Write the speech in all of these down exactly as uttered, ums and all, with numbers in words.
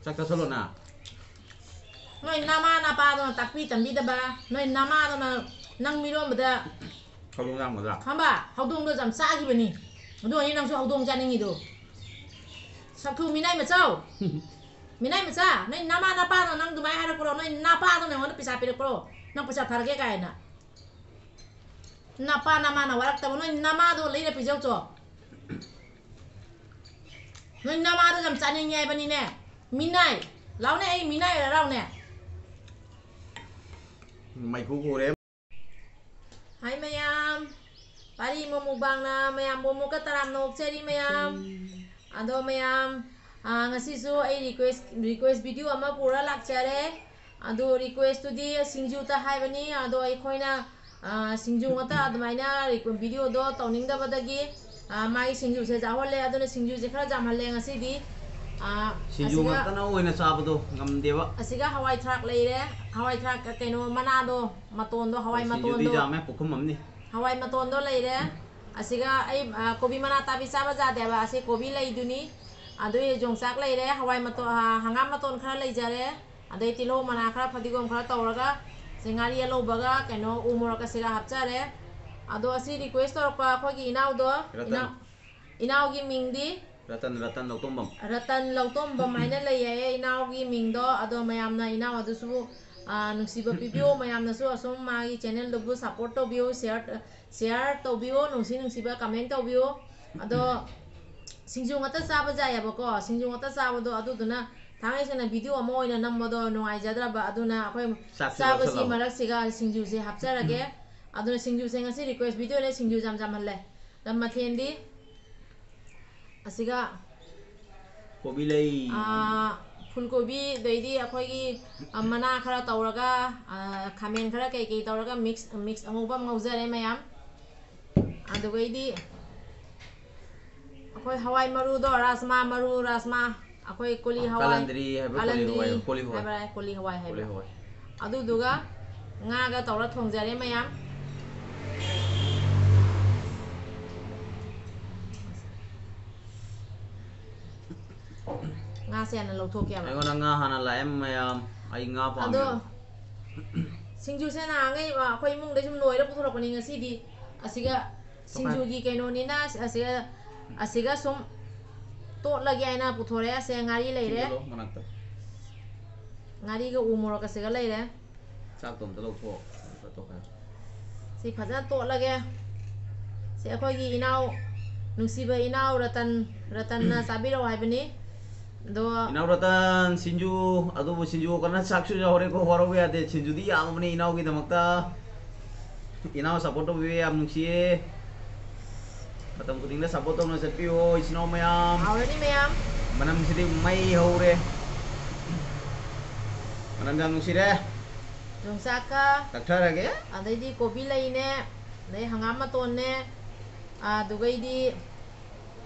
ꯆꯥꯛ ꯆꯥꯁꯜꯂꯣꯅ꯫ ꯅꯣꯏ ꯅꯃꯥ ꯅꯄꯥꯗꯨꯅ ꯇꯥꯛꯄꯤ ꯇꯝꯕꯤꯗꯕ, ꯅꯣꯏ ꯅꯃꯥꯗꯨꯅ ꯅꯪ ꯃꯤꯔꯣꯟꯕꯗ ꯍꯧꯗꯣꯡ ꯌꯥꯝꯒꯗ꯭ꯔꯥ? ꯈꯪꯕ? ꯍꯧꯗꯣꯡꯗꯣ ꯌꯥꯝ ꯆꯥꯈꯤꯕꯅꯤ꯫ ꯑꯗꯨꯒꯅꯤ ꯅꯪꯁꯨ ꯍꯧꯗꯣꯡ ꯆꯥꯅꯤꯡꯉꯤꯗꯣ꯫ ꯁꯛꯊꯨ ꯃꯤꯅꯥꯏ ꯃꯆꯥꯎ꯫ ꯃꯤꯅꯥꯏ ꯃꯆꯥ, ꯅꯣꯏ ꯅꯃꯥ ꯅꯄꯥꯗꯣ ꯅꯪ ꯑꯗꯨꯃꯥꯏꯅ ꯍꯥꯏꯔꯛꯄ꯭ꯔꯣ? ꯅꯣꯏ ꯅꯄꯥꯗꯣ ꯅꯉꯣꯟꯗ ꯄꯩꯁꯥ ꯄꯤꯔꯛꯄ꯭ꯔꯣ? ꯅꯪ ꯄꯩꯁꯥ ꯊꯥꯔꯛꯀꯦ ꯀꯥꯏꯅ꯫ ꯅꯄꯥ ꯅꯃꯥꯅ ꯋꯥꯔꯛꯇꯕ ꯅꯣꯏ ꯅꯃꯥꯗꯣ ꯂꯩꯔ ꯄꯤꯖꯧꯆꯣ꯫ ꯅꯣꯏ ꯅꯃꯥꯗꯣ ꯌꯥꯝ ꯆꯥꯅꯤꯡꯉꯦ ꯍꯥꯏꯕꯅꯤꯅꯦ꯫ ꯃꯤꯅꯥꯏ꯫ ꯂꯥꯎꯅꯦ, ꯑꯩ ꯃꯤꯅꯥꯏ ꯑꯣꯏꯔ ꯂꯥꯎꯅꯦ꯫ ꯃꯩꯈꯨ ꯈꯨꯔꯦ꯫ ꯍꯥꯏ ꯃꯌꯥꯝ, ꯄꯥꯔꯤ ꯃꯣꯃꯣ ꯃꯨꯛꯕꯥꯡꯅ ꯃꯌꯥꯝꯕꯨ ꯑꯃꯨꯛꯀ ꯇꯔꯥꯝꯅ ꯑꯣꯛꯆꯔꯤ ꯃꯌꯥꯝ꯫ ꯑꯗꯣ ꯃꯌꯥꯝ, ꯑꯥ, ꯉꯁꯤꯁꯨ ꯑꯩ request, request video ꯑꯃ ꯄꯨꯔ ꯂꯥꯛꯆꯔꯦ꯫ ꯑꯗꯣ request ꯇꯨꯗꯤ ꯁꯤꯡꯖꯨꯇ ꯍꯥꯏꯕꯅꯤ꯫ ꯑꯗꯣ ꯑꯩꯈꯣꯏꯅ, ꯑꯥ, ꯁꯤꯡꯖꯨ ꯉꯥꯛꯇ ꯑꯗꯨꯃꯥꯏꯅ requ-, video ꯗꯣ ꯇꯧꯅꯤꯡꯗꯕꯗꯒꯤ, ꯑꯥ, ꯃꯥꯒꯤ ꯁꯤꯡꯖꯨꯁꯦ ꯆꯥꯎꯍꯜꯂꯦ꯫ ꯑꯗꯨꯅ ꯁꯤꯡꯖꯨꯁꯦ ꯈꯔ ꯌꯥꯝꯍꯜꯂꯦ ꯉꯁꯤꯗꯤ꯫ ꯑꯥ, ꯁꯤꯡꯖꯨ ꯑꯁꯤꯒ ꯉꯥꯛꯇꯅ ꯑꯣꯏꯅ ꯆꯥꯕꯗꯣ ꯉꯝꯗꯦꯕ꯫ ꯑꯁꯤꯒ ꯍꯋꯥꯏ ꯊ꯭ꯔꯥꯛ ꯂꯩꯔꯦ꯫ ꯍꯋꯥꯏ ꯊ꯭ꯔꯥꯛ ꯀꯩꯅꯣ ꯃꯅꯥꯗꯣ, ꯃꯇꯣꯟꯗꯣ, ꯍꯋꯥꯏ ꯁꯤꯡꯖꯨꯗꯤ ꯃꯇꯣꯟꯗꯣ꯫ ꯌꯥꯝꯃꯦ, ꯄꯨꯈꯝ ꯑꯃꯅꯤ꯫ ꯍꯋꯥꯏ ꯃꯇꯣꯟꯗꯣ ꯂꯩꯔꯦ꯫ ꯑꯁꯤꯒ ꯑꯩ, ꯑ, ꯀꯣꯕꯤ ꯃꯅꯥ ꯇꯥꯕꯤ ꯆꯥꯕ ꯌꯥꯗꯦꯕ꯫ ꯑꯁꯤ ꯀꯣꯕꯤ ꯂꯩꯗꯨꯅꯤ꯫ ꯑꯗꯨ ꯌꯣꯡꯆꯥꯛ ꯂꯩꯔꯦ꯫ ꯍꯋꯥꯏ ꯃꯇꯣ-, ꯑ, ꯍꯪꯒꯥꯝ ꯃꯇꯣꯟ ꯈꯔ ꯂꯩꯖꯔꯦ꯫ ꯑꯗꯩ ꯇꯤꯜꯍꯧ ꯃꯅꯥ ꯈꯔ, ꯐꯗꯤꯒꯣꯝ ꯈꯔ ꯇꯧꯔꯒ ꯁꯤ ꯉꯥꯔꯤ ꯑꯂꯧꯕꯒ ꯀꯩꯅꯣ ꯎ ꯃꯣꯔꯣꯛꯀ ꯁꯤꯒ ꯍꯥꯞꯆꯔꯦ꯫ ꯑꯗꯣ ꯑꯁꯤ request ꯇꯧꯔꯛꯄ ꯑꯩꯈꯣꯏꯒꯤ ꯏꯅꯥꯎꯗꯣ, ꯔꯇꯟ꯫ ꯏꯅꯥꯎ-, ꯏꯅꯥꯎꯒꯤ ꯃꯤꯡꯗꯤ? ꯔꯇꯟ, ꯔꯇꯟ ꯂꯧꯇꯣꯝꯕꯝ꯫ ꯔꯇꯟ ꯂꯧꯇꯣꯝꯕꯝ ꯍꯥꯏꯅ ꯂꯩꯌꯦ ꯏꯅꯥꯎꯒꯤ ꯃꯤꯡꯗꯣ꯫ ꯑꯗꯣ ꯃꯌꯥꯝꯅ ꯏꯅꯥꯎ ꯑꯗꯨꯁꯨ, ꯑ, ꯅꯨꯡꯁꯤꯕ ꯄꯤꯕꯤꯌꯨ꯫ ꯃꯌꯥꯝꯅꯁꯨ ꯑꯁꯨꯝ ꯃꯥꯒꯤ channel ꯗꯨꯕꯨ support ꯇꯧꯕꯤꯌꯨ, share, share ꯇꯧꯕꯤꯌꯨ, ꯅꯨꯡꯁꯤ ꯅꯨꯡꯁꯤꯕ comment ꯇꯧꯕꯤꯌꯨ꯫ ꯑꯗꯣ ꯁꯤꯡꯖꯨ ꯉꯥꯛꯇ ꯆꯥꯕ ꯌꯥꯏꯌꯦꯕꯀꯣ꯫ ꯁꯤꯡꯖꯨ ꯉꯥꯛꯇ ꯆꯥꯕꯗꯣ ꯑꯗꯨꯗꯨꯅ ꯊꯥꯡꯉꯩ ꯁꯦꯡꯅ video ꯑꯃ ꯑꯣꯏꯅ ꯅꯝꯕꯗꯣ ꯅꯨꯡꯉꯥꯏꯖꯗ꯭ꯔꯕ꯫ ꯑꯗꯨꯅ ꯑꯩꯈꯣꯏ ꯆꯥꯛꯁꯤ ꯆꯥꯕꯁꯤ ꯂꯧꯁꯜꯂꯕ? ꯃꯔꯛꯁꯤꯒ ꯁꯤꯡꯖꯨꯁꯦ ꯍꯥꯞꯆꯔꯒꯦ꯫ ꯑꯗꯨꯅ ꯁꯤꯡꯖꯨꯁꯦ ꯉꯁꯤ request video ꯅꯦ, ꯁꯤꯡꯖꯨ ꯌꯥꯝ ꯌꯥꯝꯍꯜꯂꯦ꯫ ꯑꯗ ꯃꯊꯦꯜꯗꯤ ꯑꯁꯤꯒ, ꯀꯣꯕꯤ ꯂꯩ꯫ ꯑꯥ, ꯐꯨꯜ ꯀꯣꯕꯤ, ꯑꯗꯩꯗꯤ ꯑꯩꯈꯣꯏꯒꯤ, ꯑ, ꯃꯅꯥ ꯈꯔ ꯇꯧꯔꯒ, ꯑ, ꯈꯥꯃꯦꯟ ꯈꯔ ꯀꯩ ꯀꯩ ꯇꯧꯔꯒ mix, mix ꯑꯉꯧꯕ ꯑꯃ ꯉꯧꯖꯔꯦ ꯃꯌꯥꯝ꯫ ꯑꯗꯨꯒꯩꯗꯤ ꯑꯩꯈꯣꯏ ꯍꯋꯥꯏ ꯃꯔꯨꯗꯣ, ꯔꯥꯖꯃꯥ ꯃꯔꯨ, ꯔꯥꯖꯃꯥ, ꯑꯩꯈꯣꯏ ꯀꯣꯂꯤ ꯍꯋꯥꯏ, ꯀꯥꯂꯟꯗ꯭ꯔꯤ ꯍꯥꯏꯕ꯭ꯔꯥ, ꯀꯣꯂꯤ ꯀꯥꯂꯟꯗ꯭ꯔꯤ ꯍꯋꯥꯏ, ꯀꯣꯂꯤ ꯍꯋꯥꯏ꯫ ꯍꯥꯏꯕ꯭ꯔꯥ, ꯀꯣꯂꯤ ꯍꯋꯥꯏ ꯍꯥꯏꯕ꯭ꯔꯥ? ꯀꯣꯂꯤ ꯍꯋꯥꯏ꯫ ꯑꯗꯨꯗꯨꯒ ꯉꯥꯒ ꯇꯧꯔ ꯊꯣꯡꯖꯔꯦ ꯃꯌꯥꯝ꯫ ꯉꯥꯁꯦ ꯍꯥꯟꯅ ꯂꯧꯊꯣꯛꯀꯦꯕ꯫ ꯑꯩꯉꯣꯟꯗ ꯉꯥ ꯍꯥꯟꯅ ꯂꯥꯛꯑꯦ ꯃꯌꯥꯝ꯫ ꯑꯩ ꯉꯥ ꯑꯗꯣ ꯄꯥꯝꯃꯦ꯫ ꯁꯤꯡꯖꯨꯁꯦ ꯅꯍꯥꯟꯉꯩ ꯑꯩꯈꯣꯏ ꯏꯃꯨꯡꯗꯩ ꯁꯨꯝ ꯂꯣꯏꯔ ꯄꯨꯊꯣꯔꯛꯄꯅꯤ꯫ ꯉꯁꯤꯗꯤ ꯑꯁꯤꯒ ꯁꯤꯡꯖꯨꯒꯤ ꯀꯩꯅꯣꯅꯤꯅ ꯑꯁꯤꯒ, ꯑꯁꯤꯒ ꯁꯨꯝ ꯇꯣꯠꯂꯒꯦ ꯍꯥꯏꯅ ꯄꯨꯊꯣꯔꯛꯑꯦ꯫ ꯑꯁꯦ ꯉꯥꯔꯤ ꯂꯩꯔꯦ꯫ ꯁꯤꯡꯖꯨꯗꯣ ꯃꯅꯥꯛꯇ꯫ ꯉꯥꯔꯤꯒ ꯎ ꯃꯣꯔꯣꯛꯀꯁꯤꯒ ꯂꯩꯔꯦ꯫ ꯆꯥꯛꯇꯣ ꯑꯝꯇ ꯂꯧꯊꯣꯛꯑꯣ꯫ ꯑꯝꯇ ꯇꯣꯠꯈꯥꯏꯌꯣ꯫ ꯁꯤ ꯐꯖꯅ ꯇꯣꯠꯂꯒꯦ꯫ ꯁꯤ ꯑꯩꯈꯣꯏꯒꯤ ꯏꯅꯥꯎ, ꯅꯨꯡꯁꯤꯕ ꯏꯅꯥꯎ ꯔꯇꯟ, ꯔꯇꯟꯅ ꯆꯥꯕꯤꯔꯛꯑꯣ ꯍꯥꯏꯕꯅꯤ꯫ ꯑꯗꯣ ꯏꯅꯥꯎ ꯔꯇꯟ, ꯁꯤꯡꯖꯨ, ꯑꯗꯨꯕꯨ ꯁꯤꯡꯖꯨ ꯀꯟꯅ ꯆꯥꯛꯁꯨ ꯌꯥꯎꯔꯦꯀꯣ, ꯋꯥꯔꯧꯕ ꯌꯥꯗꯦ꯫ ꯁꯤꯡꯖꯨꯗꯤ ꯌꯥꯝꯃꯕꯅꯤ ꯏꯅꯥꯎꯒꯤꯗꯃꯛꯇ꯫ ꯏꯅꯥꯎ support ꯇꯧꯕꯤꯕ ꯌꯥꯝ ꯅꯨꯡꯁꯤꯌꯦ꯫ ꯃꯇꯝ ꯈꯨꯗꯤꯡꯗ support ꯇꯧꯅ ꯆꯠꯄꯤꯌꯣ ꯏꯆꯤꯟ ꯏꯅꯥꯎ ꯃꯌꯥꯝ꯫ ꯍꯥꯎꯔꯅꯤ ꯃꯌꯥꯝ꯫ ꯃꯅꯝꯁꯤꯗꯤ ꯃꯩ ꯍꯧꯔꯦ꯫ ꯃꯅꯝ ꯌꯥꯝ ꯅꯨꯡꯁꯤꯔꯦ꯫ ꯌꯣꯡꯆꯥꯛꯀ, ꯀꯛꯊꯔꯒꯦ꯫ ꯑꯗꯩꯗꯤ ꯀꯣꯕꯤ ꯂꯩꯅꯦ, ꯑꯗꯩ ꯍꯪꯒꯥꯝ ꯃꯇꯣꯟꯅꯦ, ꯑꯗꯨꯒꯩꯗꯤ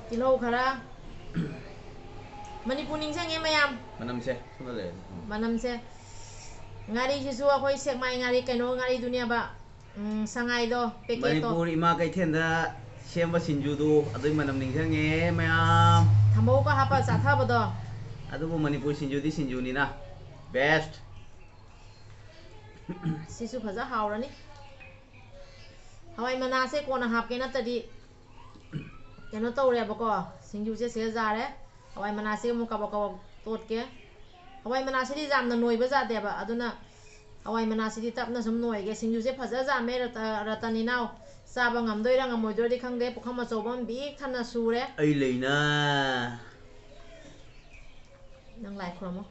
ꯇꯤꯜꯍꯧ ꯈꯔ꯫ ꯃꯅꯤꯄꯨꯔ ꯅꯤꯡꯁꯤꯡꯉꯦ ꯃꯌꯥꯝ꯫ ꯃꯅꯝꯁꯦ ꯁꯣꯝꯗ ꯂꯩꯔꯦ꯫ ꯎꯝ꯫ ꯃꯅꯝꯁꯦ꯫ ꯉꯥꯔꯤꯁꯤꯁꯨ ꯑꯩꯈꯣꯏ ꯁꯦꯛꯃꯥꯏ ꯉꯥꯔꯤ, ꯀꯩꯅꯣ ꯉꯥꯔꯤꯗꯨꯅꯦꯕ꯫ ꯎꯝ, ꯁꯉꯥꯏꯗꯣ, packet ꯇꯣ꯫ ꯃꯅꯤꯄꯨꯔ ꯏꯃꯥ ꯀꯩꯊꯦꯜꯗ ꯁꯦꯝꯕ ꯁꯤꯡꯖꯨꯗꯨ ꯑꯗꯨꯏ ꯃꯅꯝ ꯅꯤꯡꯁꯤꯡꯉꯦ ꯃꯌꯥꯝ꯫ ꯊꯝꯕꯧꯒ ꯍꯥꯞꯄ ꯆꯥꯊꯕꯗꯣ꯫ ꯑꯗꯨꯕꯨ ꯃꯅꯤꯄꯨꯔ ꯁꯤꯡꯖꯨꯗꯤ ꯁꯤꯡꯖꯨꯅꯤꯅ best꯫ ꯁꯤꯁꯨ ꯐꯖ ꯍꯥꯎꯔꯅꯤ꯫ ꯍꯋꯥꯏ ꯃꯅꯥꯁꯦ ꯀꯣꯟꯅ ꯍꯥꯞꯀꯦ, ꯅꯠꯇ꯭ꯔꯗꯤ ꯀꯩꯅꯣ ꯇꯧꯔꯦꯕꯀꯣ꯫ ꯁꯤꯡꯖꯨꯁꯦ ꯁꯤꯗ ꯌꯥꯔꯦ꯫ ꯍꯋꯥꯏ ꯃꯅꯥꯁꯦ ꯑꯃꯨꯛ ꯀꯕꯛ ꯀꯕꯛ ꯇꯣꯠꯀꯦ꯫ ꯍꯋꯥꯏ ꯃꯅꯥꯁꯤꯗꯤ ꯌꯥꯝꯅ ꯅꯣꯏꯕ ꯌꯥꯗꯦꯕ, ꯑꯗꯨꯅ ꯍꯋꯥꯏ ꯃꯅꯥꯁꯤꯗꯤ ꯇꯞꯅ ꯁꯨꯝ ꯅꯣꯏꯒꯦ꯫ ꯁꯤꯡꯖꯨꯁꯦ ꯐꯖ ꯌꯥꯝꯃꯦ, ꯔꯇ-, ꯔꯇꯟ ꯏꯅꯥꯎ꯫ ꯆꯥꯕ ꯉꯝꯗꯣꯏꯔꯥ ꯉꯝꯃꯣꯏꯗꯣꯏꯔꯗꯤ ꯈꯪꯗꯦ꯫ ꯄꯨꯈꯝ ꯑꯆꯧꯕ ꯑꯃ ꯄꯤꯛ ꯊꯟꯅ ꯁꯨꯔꯦ꯫ ꯑꯩ ꯂꯩꯅ꯫ ꯅꯪ ꯂꯥꯏ ꯈꯨꯔꯝꯃꯣ꯫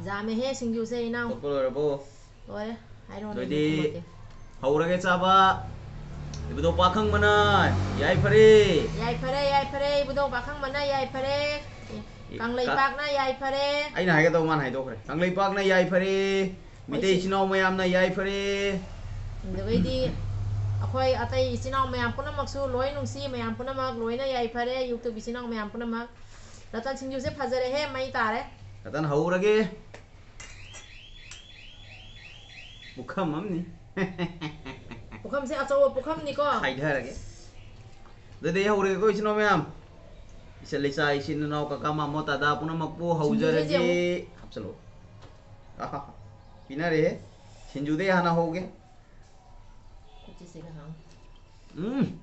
ꯌꯥꯝꯃꯦꯍꯦ ꯁꯤꯡꯖꯨꯁꯦ ꯏꯅꯥꯎ꯫ ꯇꯣꯠꯄ ꯂꯣꯏꯔꯕꯣ? ꯂꯣꯏꯔꯦ꯫ ꯍꯥꯏꯔꯣꯅꯦ, ꯑꯗꯨꯑꯣꯏꯗꯤ ꯃꯈꯨꯝ ꯑꯣꯠꯀꯦ꯫ ꯍꯧꯔꯒꯦ ꯆꯥꯕ꯫ ꯏꯕꯨꯙꯧ ꯄꯥꯈꯪꯕꯅ ꯌꯥꯏꯐꯔꯦ꯫ ꯌꯥꯏꯐꯔꯦ, ꯌꯥꯏꯐꯔꯦ, ꯏꯕꯨꯙꯧ ꯄꯥꯈꯪꯕꯅ ꯌꯥꯏꯐꯔꯦ꯫ ꯑꯦ, ꯑꯦ, ꯀꯪꯂꯩꯄꯥꯛꯅ ꯌꯥꯏꯐꯔꯦ꯫ ꯑꯩꯅ ꯍꯥꯏꯒꯗꯧ ꯃꯥꯅ ꯍꯥꯏꯗꯣꯛꯈ꯭ꯔꯦ꯫ ꯀꯪꯂꯩꯄꯥꯛꯅ ꯌꯥꯏꯐꯔꯦ꯫ ꯃꯤꯇꯩ ꯁꯤ- ꯏꯆꯤꯟ ꯏꯅꯥꯎ ꯃꯌꯥꯝꯅ ꯌꯥꯏꯐꯔꯦ꯫ ꯑꯗꯨꯒꯩꯗꯤ ꯑꯩꯈꯣꯏ ꯑꯇꯩ ꯏꯆꯤꯟ ꯏꯅꯥꯎ ꯃꯌꯥꯝ ꯄꯨꯝꯅꯃꯛꯁꯨ ꯂꯣꯏ ꯅꯨꯡꯁꯤ, ꯃꯌꯥꯝ ꯄꯨꯝꯅꯃꯛ ꯂꯣꯏꯅ ꯌꯥꯏꯐꯔꯦ, YouTube ꯏꯆꯤꯟ ꯏꯅꯥꯎ ꯃꯌꯥꯝ ꯄꯨꯝꯅꯃꯛ꯫ ꯔꯇꯟ ꯁꯤꯡꯖꯨꯁꯦ ꯐꯖꯔꯦꯍꯦ, ꯃꯩ ꯇꯥꯔꯦ꯫ ꯔꯇꯟ ꯍꯧꯔꯒꯦ꯫ ꯄꯨꯈꯝ ꯑꯃꯅꯤ꯫ ꯄꯨꯈꯝꯁꯦ ꯑꯆꯧꯕ ꯄꯨꯈꯝꯅꯤꯀꯣ꯫ ꯍꯥꯏꯊꯔꯒꯦ꯫ ꯑꯗꯨꯗꯤ ꯑꯩ ꯍꯧꯔꯒꯦꯀꯣ, ꯏꯆꯤꯟ ꯏꯅꯥꯎ ꯃꯌꯥꯝ꯫ ꯏꯆꯜ ꯏꯆꯥ, ꯏꯆꯤꯟ ꯏꯅꯥꯎ, ꯀꯀꯥ ꯃꯥꯃꯣ ꯇꯥꯗꯥ ꯄꯨꯝꯅꯃꯛꯄꯨ ꯁꯤꯡꯖꯨꯁꯦ ꯍꯧꯖꯔꯒꯦ꯫ ꯌꯦꯡꯉꯨ꯫ ꯍꯥꯞꯆꯜꯂꯣ꯫ ꯑꯍꯥ, ꯄꯤꯅꯔꯦꯍꯦ꯫ ꯁꯤꯡꯖꯨꯗꯩ ꯍꯥꯟꯅ ꯍꯧꯒꯦ꯫ ꯈꯨꯠꯁꯦ ꯁꯤꯒ ꯍꯥꯡꯉꯨ꯫ ꯎꯝ꯫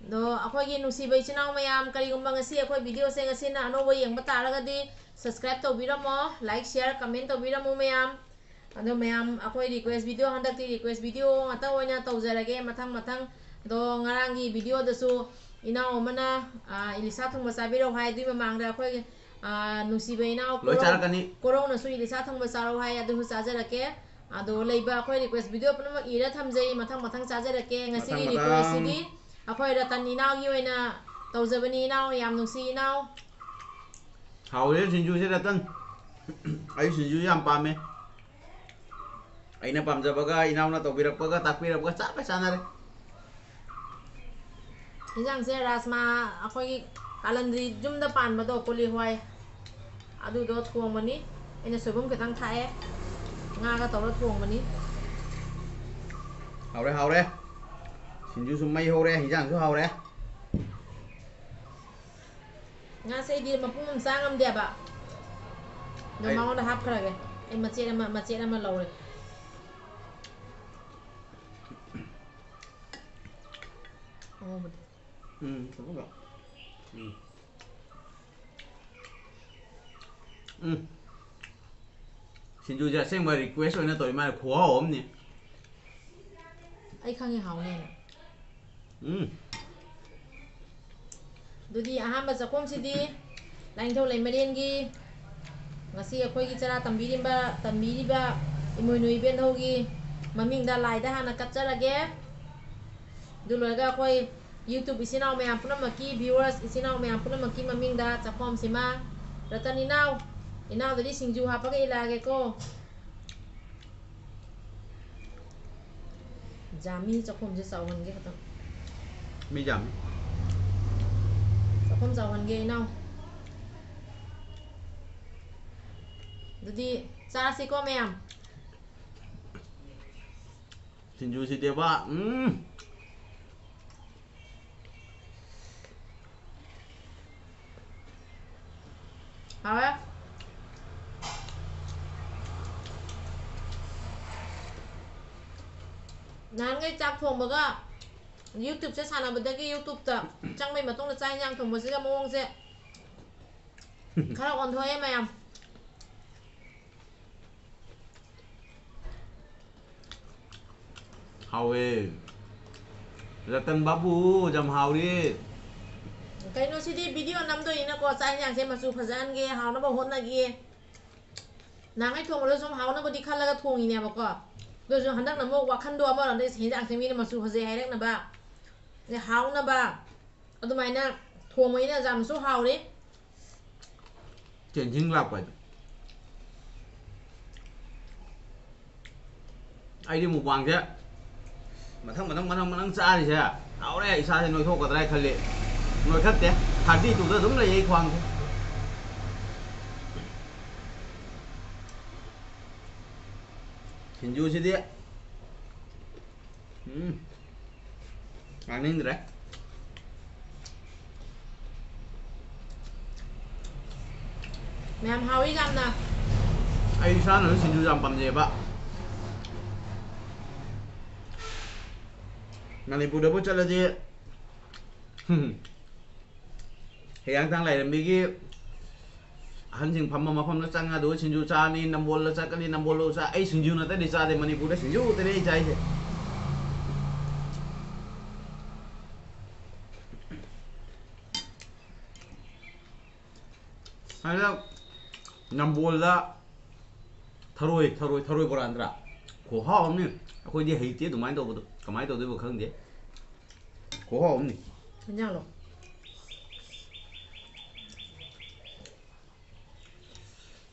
ꯑꯗꯣ ꯑꯩꯈꯣꯏꯒꯤ ꯅꯨꯡꯁꯤꯕ ꯏꯆꯤꯟ ꯏꯅꯥꯎ ꯃꯌꯥꯝ, ꯀꯔꯤꯒꯨꯝꯕ ꯉꯁꯤ ꯑꯩꯈꯣꯏ video ꯁꯦ ꯉꯁꯤꯅ ꯑꯅꯧꯕ ꯌꯦꯡꯕ ꯇꯥꯔꯒꯗꯤ subscribe ꯇꯧꯕꯤꯔꯝꯃꯣ, like, share, comment ꯇꯧꯕꯤꯔꯝꯃꯣ ꯃꯌꯥꯝ꯫ ꯑꯗꯣ ꯃꯌꯥꯝ, ꯑꯩꯈꯣꯏ request video, ꯍꯟꯗꯛꯇꯤ request video ꯉꯥꯛꯇ ꯑꯣꯏꯅ ꯇꯧꯖꯔꯒꯦ ꯃꯊꯪ ꯃꯊꯪ꯫ ꯑꯗꯣ ꯉꯔꯥꯡꯒꯤ video ꯗꯁꯨ ꯏꯅꯥꯎ ꯑꯃꯅ, ꯑ, ꯏꯂꯤꯁꯥ ꯊꯣꯡꯕ ꯆꯥꯕꯤꯔꯛꯑꯣ ꯍꯥꯏ꯫ ꯑꯗꯨꯒꯤ ꯃꯃꯥꯡꯗ ꯑꯩꯈꯣꯏ, ꯑ, ꯅꯨꯡꯁꯤꯕ ꯏꯅꯥꯎ ꯂꯣꯏ ꯀꯣꯔꯧ-, ꯆꯥꯔꯛꯀꯅꯤ꯫ ꯀꯣꯔꯧꯅꯁꯨ ꯏꯂꯤꯁꯥ ꯊꯣꯡꯕ ꯆꯥꯔꯛꯑꯣ ꯍꯥꯏ, ꯑꯗꯨꯁꯨ ꯆꯥꯖꯔꯛꯀꯦ꯫ ꯑꯗꯣ ꯂꯩꯕ ꯑꯩꯈꯣꯏ request video ꯄꯨꯝꯅꯃꯛ ꯏꯔ ꯊꯝꯖꯩ, ꯃꯊꯪ ꯃꯊꯪ ꯆꯥꯖꯔꯛꯀꯦ꯫ ꯉꯁꯤꯒꯤ ꯃꯊꯪ request ꯁꯤꯗꯤ ꯃꯊꯪ꯫ ꯑꯩꯈꯣꯏ ꯔꯇꯟ ꯏꯅꯥꯎꯒꯤ ꯑꯣꯏꯅ ꯇꯧꯖꯕꯅꯤ, ꯏꯅꯥꯎ, ꯌꯥꯝ ꯅꯨꯡꯁꯤ ꯏꯅꯥꯎ꯫ ꯍꯥꯎꯔꯦ ꯁꯤꯡꯖꯨꯁꯦ ꯔꯇꯟ꯫ ꯑꯩ ꯁꯤꯡꯖꯨ ꯌꯥꯝ ꯄꯥꯝꯃꯦ꯫ ꯑꯩꯅ ꯄꯥꯝꯖꯕꯒ, ꯏꯅꯥꯎꯅ ꯇꯧꯕꯤꯔꯛꯄꯒ, ꯇꯥꯛꯄꯤꯔꯛꯄꯒ ꯆꯞ ꯍꯦꯛ ꯆꯥꯟꯅꯔꯦ꯫ ꯏꯟꯖꯥꯡꯁꯦ ꯔꯥꯖꯃꯥ, ꯑꯩꯈꯣꯏꯒꯤ ꯀꯥꯂꯟꯗ꯭ꯔꯤ ꯌꯨꯝꯗ ꯄꯥꯟꯕꯗꯣ, ꯀꯣꯂꯤ ꯍꯋꯥꯏ, ꯑꯗꯨꯗꯣ ꯊꯣꯡꯕꯅꯤ꯫ ꯑꯩꯅ ꯁꯣꯏꯕꯨꯝ ꯈꯤꯇꯪ ꯊꯥꯛꯑꯦ, ꯉꯥꯒ ꯇꯧꯔ ꯊꯣꯡꯕꯅꯤ꯫ ꯍꯥꯎꯔꯦ, ꯍꯥꯎꯔꯦ꯫ ꯁꯤꯡꯖꯨꯁꯨ ꯃꯩ ꯍꯧꯔꯦ, ꯏꯟꯖꯥꯡꯁꯨ ꯍꯥꯎꯔꯦ꯫ ꯉꯥꯁꯦ ꯑꯩꯗꯤ ꯃꯄꯨꯝ ꯑꯃ ꯆꯥ ꯉꯝꯗꯦꯕ꯫ ꯑꯗꯣ ꯑꯩ ꯃꯉꯣꯟꯗ ꯍꯥꯞꯈ꯭ꯔꯒꯦ꯫ ꯑꯩ ꯃꯆꯦꯠ ꯑꯃ, ꯃꯆꯦꯠ ꯑꯃ ꯂꯧꯔꯦ꯫ ꯑꯉꯧꯕꯗꯤ꯫ ꯎꯝ, ꯀꯩꯅꯣꯒ꯫ ꯎꯝ꯫ ꯎꯝ꯫ ꯁꯤꯡꯖꯨꯁꯦ ꯑꯁꯦꯡꯕ request ꯑꯣꯏꯅ ꯇꯧꯔꯤ ꯃꯥꯜꯂꯦ, ꯈꯨꯍꯥꯎ ꯑꯃꯅꯤ꯫ ꯑꯩ ꯈꯪꯉꯦ ꯍꯥꯎꯅꯦꯅ꯫ ꯎꯝ꯫ ꯑꯗꯨꯗꯤ ꯑꯍꯥꯟꯕ ꯆꯥꯛꯈꯨꯝꯁꯤꯗꯤ ꯂꯥꯏꯅꯤꯡꯊꯧ ꯂꯩꯃꯔꯦꯟꯒꯤ ꯉꯁꯤ ꯑꯩꯈꯣꯏꯒꯤ ꯆꯔꯥ ꯇꯝꯕꯤꯔꯤꯕ, ꯇꯝꯕꯤꯔꯤꯕ ꯏꯃꯣꯏꯅꯨ ꯏꯕꯦꯟꯙꯧꯒꯤ ꯃꯃꯤꯡꯗ ꯂꯥꯏꯗ ꯍꯥꯟꯅ ꯀꯠꯆꯔꯒꯦ꯫ ꯑꯗꯨ ꯂꯣꯏꯔꯒ ꯑꯩꯈꯣꯏ YouTube ꯏꯆꯤꯟ ꯏꯅꯥꯎ ꯃꯌꯥꯝ ꯄꯨꯝꯅꯃꯛꯀꯤ, viewers ꯏꯆꯤꯟ ꯏꯅꯥꯎ ꯃꯌꯥꯝ ꯄꯨꯝꯅꯃꯛꯀꯤ ꯃꯃꯤꯡꯗ ꯆꯥꯛꯈꯣꯝꯁꯤꯃ, ꯔꯇꯟ ꯏꯅꯥꯎ, ꯏꯅꯥꯎꯗꯗꯤ ꯁꯤꯡꯖꯨ ꯍꯥꯞꯄꯒ ꯏꯜꯂꯛꯑꯒꯦꯀꯣ꯫ ꯌꯥꯝꯃꯤ, ꯆꯥꯛꯈꯣꯝꯁꯦ ꯆꯥꯎꯍꯟꯒꯦ ꯈꯇꯪ꯫ ꯃꯤ ꯌꯥꯝꯃꯤ꯫ ꯆꯥꯛꯈꯣꯝ ꯆꯥꯎꯍꯟꯒꯦ ꯏꯅꯥꯎ꯫ ꯑꯗꯨꯗꯤ ꯆꯥꯔꯁꯤꯀꯣ ꯃꯌꯥꯝ꯫ ꯁꯤꯡꯖꯨꯁꯤꯗꯤꯕ, ꯎꯝ꯫ ꯅꯍꯥꯟꯈꯩ ꯆꯥꯛ ꯊꯣꯡꯕꯒ YouTubeꯁꯦ ꯁꯥꯟꯅꯕꯗꯒꯤ YouTubeꯇ ꯆꯪꯕꯩ ꯃꯇꯨꯡꯗ ꯆꯥꯛ ꯏꯟꯁꯥꯡ ꯊꯣꯡꯕꯁꯤꯒ ꯃꯑꯣꯡꯁꯦ ꯈꯔ ꯑꯣꯟꯊꯣꯛꯑꯦ ꯃꯌꯥꯝ꯫ ꯍꯥꯎꯋꯦ꯫ ꯔꯇꯟ ꯕꯥꯕꯨ, ꯌꯥꯝ ꯍꯥꯎꯔꯤ꯫ ꯀꯩꯅꯣ ꯁꯤꯗꯤ video ꯅꯝꯗꯣꯏꯅꯤꯅꯀꯣ, ꯆꯥꯛ ꯏꯟꯁꯥꯡꯁꯦ ꯃꯆꯨ ꯐꯖꯍꯟꯒꯦ, ꯍꯥꯎꯅꯕ ꯍꯣꯠꯅꯒꯦ꯫ ꯅꯍꯥꯟꯈꯩ ꯊꯣꯡꯕꯗ ꯁꯨꯝ ꯍꯥꯎꯅꯕꯗꯤ ꯈꯜꯂꯒ ꯊꯣꯡꯉꯤꯅꯦꯕꯀꯣ꯫ ꯑꯗꯨꯁꯨ ꯍꯟꯗꯛꯅ ꯑꯃꯨꯛ ꯋꯥꯈꯟꯗꯣ ꯑꯃꯔꯣꯝꯗ ꯍꯦꯟꯖꯥꯡꯁꯦ ꯃꯤꯅ ꯃꯆꯨ ꯐꯖꯩ ꯍꯥꯏꯔꯛꯅꯕ, ꯑꯗꯩ ꯍꯥꯎꯅꯕ, ꯑꯗꯨꯃꯥꯏꯅ ꯊꯣꯡꯕꯅꯤꯅ ꯌꯥꯝꯅꯁꯨ ꯍꯥꯎꯔꯦ꯫ ꯆꯦꯟꯖꯤꯡ ꯂꯥꯛꯄ ꯍꯥꯏꯗꯣ꯫ ꯑꯩꯗꯤ ꯃꯨꯛꯕꯥꯡꯁꯦ ꯃꯊꯪ ꯃꯊꯪ ꯃꯊꯪ ꯃꯊꯪ ꯆꯥꯔꯤꯁꯦ ꯍꯥꯎꯔꯦ, ꯏꯁꯥꯁꯦ ꯅꯣꯏꯊꯣꯛꯀꯗ꯭ꯔꯥ ꯍꯥꯏ ꯈꯜꯂꯤ꯫ ꯅꯣꯏꯈꯠꯇꯦ꯫ Thirty twoꯗ ꯑꯗꯨꯝ ꯂꯩ ꯑꯩ ꯈ꯭ꯋꯥꯡꯁꯦ꯫ ꯁꯤꯡꯖꯨꯁꯤꯗꯤ ꯎꯝ꯫ ꯉꯥꯡꯅꯤꯡꯗ꯭ꯔꯦ꯫ ꯃꯌꯥꯝ ꯍꯥꯎꯏ ꯌꯥꯝꯅ꯫ ꯑꯩ ꯏꯁꯥꯅꯁꯨ ꯁꯤꯡꯖꯨ ꯌꯥꯝ ꯄꯥꯝꯖꯩꯑꯕ꯫ ꯃꯅꯤꯄꯨꯔꯗꯕꯨ ꯆꯠꯂꯗꯤ, ꯍꯨꯝ, ꯍꯤꯌꯥꯡꯊꯥꯡ ꯂꯥꯏꯔꯦꯝꯕꯤꯒꯤ ꯑꯍꯟꯁꯤꯡ ꯐꯝꯕ ꯃꯐꯝꯗ ꯆꯪꯉ ꯑꯗꯨꯒ ꯁꯤꯡꯖꯨ ꯆꯥꯅꯤ, ꯅꯝꯕꯣꯜꯗ ꯆꯠꯀꯅꯤ, ꯅꯝꯕꯣꯜꯗ ꯆꯥ-, ꯑꯩ ꯁꯤꯡꯖꯨ ꯅꯠꯇ꯭ꯔꯗꯤ ꯆꯥꯗꯦ, ꯃꯅꯤꯄꯨꯔꯗ ꯁꯤꯡꯖꯨ ꯈꯛꯇꯅꯦ ꯑꯩ ꯆꯥꯏꯁꯦ꯫ ꯍꯟꯗꯛ ꯅꯝꯕꯣꯜꯗ ꯊꯔꯣꯏ, ꯊꯔꯣꯏ, ꯊꯔꯣꯏ ꯕꯣꯔꯥ ꯅꯠꯇ꯭ꯔꯥ? ꯈꯨꯍꯥꯎ ꯑꯃꯅꯤ꯫ ꯑꯩꯈꯣꯏꯗꯤ ꯍꯩꯇꯦ ꯑꯗꯨꯃꯥꯏꯅ ꯇꯧꯕꯗꯣ꯫ ꯀꯃꯥꯏꯅ ꯇꯧꯗꯣꯏꯕ ꯈꯪꯗꯦ꯫ ꯈꯨꯍꯥꯎ ꯑꯃꯅꯤ꯫ ꯍꯦꯟꯖꯥꯡꯂꯣ?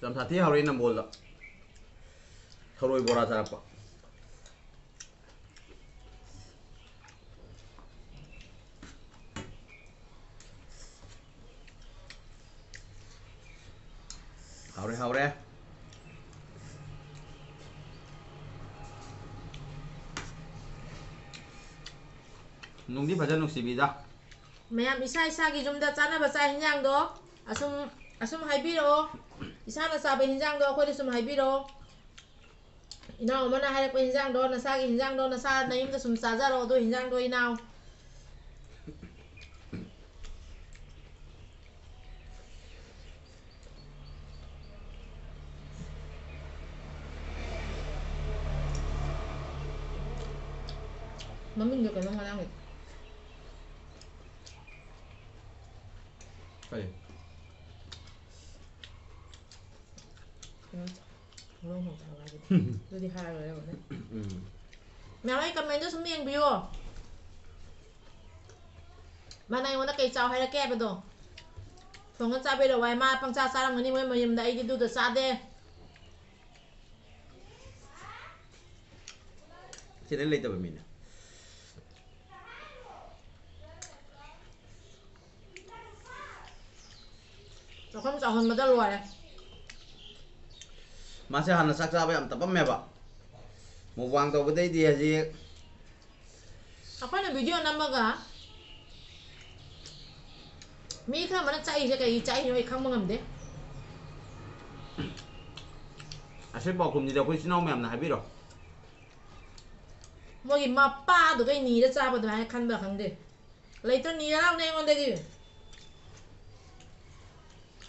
ꯌꯥꯝ ꯁꯥꯊꯤ ꯍꯥꯎꯔꯦ ꯅꯝꯕꯣꯜꯗ꯫ ꯊꯔꯣꯏ ꯕꯣꯔꯥ ꯆꯥꯔꯛꯄ꯫ ꯍꯥꯎꯔꯦ, ꯍꯥꯎꯔꯦ꯫ ꯅꯨꯡꯗꯤ ꯐꯖꯅ ꯅꯨꯡꯁꯤꯕꯤꯗ꯫ ꯃꯌꯥꯝ ꯏꯁꯥ ꯏꯁꯥꯒꯤ ꯌꯨꯝꯗ ꯆꯥꯅꯕ ꯆꯥꯛ ꯍꯤꯟꯖꯥꯡꯗꯣ ꯑꯁꯨꯝ, ꯑꯁꯨꯝ ꯍꯥꯏꯕꯤꯔꯛꯑꯣ꯫ ꯏꯁꯥꯅ ꯆꯥꯕ ꯍꯤꯟꯖꯥꯡꯗꯣ ꯑꯩꯈꯣꯏꯗ ꯁꯨꯝ ꯍꯥꯏꯕꯤꯔꯛꯑꯣ꯫ ꯏꯅꯥꯎ ꯑꯃꯅ ꯍꯥꯏꯔꯛꯄ ꯍꯤꯟꯖꯥꯡꯗꯣ, ꯅꯁꯥꯒꯤ ꯍꯤꯟꯖꯥꯡꯗꯣ ꯅꯁꯥ ꯅꯌꯨꯝꯗ ꯁꯨꯝ ꯆꯥꯖꯔꯣ, ꯑꯗꯨ ꯍꯤꯟꯖꯥꯡꯗꯣ ꯏꯅꯥꯎ꯫ ꯃꯃꯤꯡꯗꯣ ꯀꯩꯅꯣ ꯉꯔꯥꯡꯒꯤ꯫ ꯀꯔꯤ? ꯀꯩꯅꯣ ꯆ-, ꯍꯧꯔꯣꯡ ꯍꯧ ꯆꯥꯕ ꯍꯥꯏꯕꯗꯤ꯫ ꯑꯗꯨꯗꯤ ꯍꯥꯏꯔꯔꯣꯏ ꯑꯃꯨꯛ꯫ ꯎꯝ꯫ ꯃꯌꯥꯝ ꯑꯩ comment ꯁꯨꯝ ꯌꯦꯡꯕꯤꯌꯣ꯫ ꯃꯥꯅ ꯑꯩꯉꯣꯟꯗ ꯀꯩ ꯆꯥꯎ ꯍꯥꯏꯔꯛꯀꯦ ꯍꯥꯏꯕꯗꯣ꯫ ꯊꯣꯡꯉ ꯆꯥꯕꯤꯔꯣ ꯍꯥꯏ꯫ ꯃꯥ ꯄꯪꯆꯥ ꯆꯥꯔꯝꯒꯅꯤ ꯃꯣꯏ ꯃꯌꯨꯝꯗ, ꯑꯩꯗꯤ ꯑꯗꯨꯗ ꯆꯥꯗꯦ꯫ ꯁꯤꯗ ꯂꯩꯇꯕ ꯃꯤꯅꯦ꯫ ꯆꯥꯛꯈꯨꯝ ꯆꯥꯎꯍꯟꯕꯗ ꯂꯣꯏꯔꯦ꯫ ꯃꯥꯁꯦ ꯍꯥꯟꯅ ꯆꯥꯛ ꯆꯥꯕ ꯌꯥꯝ ꯇꯞꯄꯝꯃꯦꯕ꯫ Mukbang ꯇꯧꯕꯗꯩꯗꯤ ꯍꯧꯖꯤꯛ ꯑꯩꯈꯣꯏꯅ video ꯅꯝꯃꯒ ꯃꯤ ꯈꯔ ꯑꯃꯅ ꯆꯥꯛꯏꯁꯦ ꯀꯩꯒꯤ ꯆꯥꯛꯏꯅꯣ ꯑꯩ ꯈꯪꯕ ꯉꯝꯗꯦ꯫ ꯑꯁꯤ ꯄꯥꯎꯈꯨꯝꯁꯤꯗꯤ ꯑꯩꯈꯣꯏ ꯏꯆꯤꯟ ꯏꯅꯥꯎ ꯃꯌꯥꯝꯅ ꯍꯥꯏꯕꯤꯔꯣ꯫ ꯃꯣꯏꯒꯤ ꯃꯄꯥꯗꯨꯒꯩ ꯅꯤꯔ ꯆꯥꯕ ꯑꯗꯨꯃꯥꯏꯅ ꯈꯟꯕ꯭ꯔꯥ ꯈꯪꯗꯦ꯫ ꯂꯩꯇ꯭ꯔ ꯅꯤꯔ ꯂꯥꯎꯅꯦ ꯑꯩꯉꯣꯟꯗꯒꯤ꯫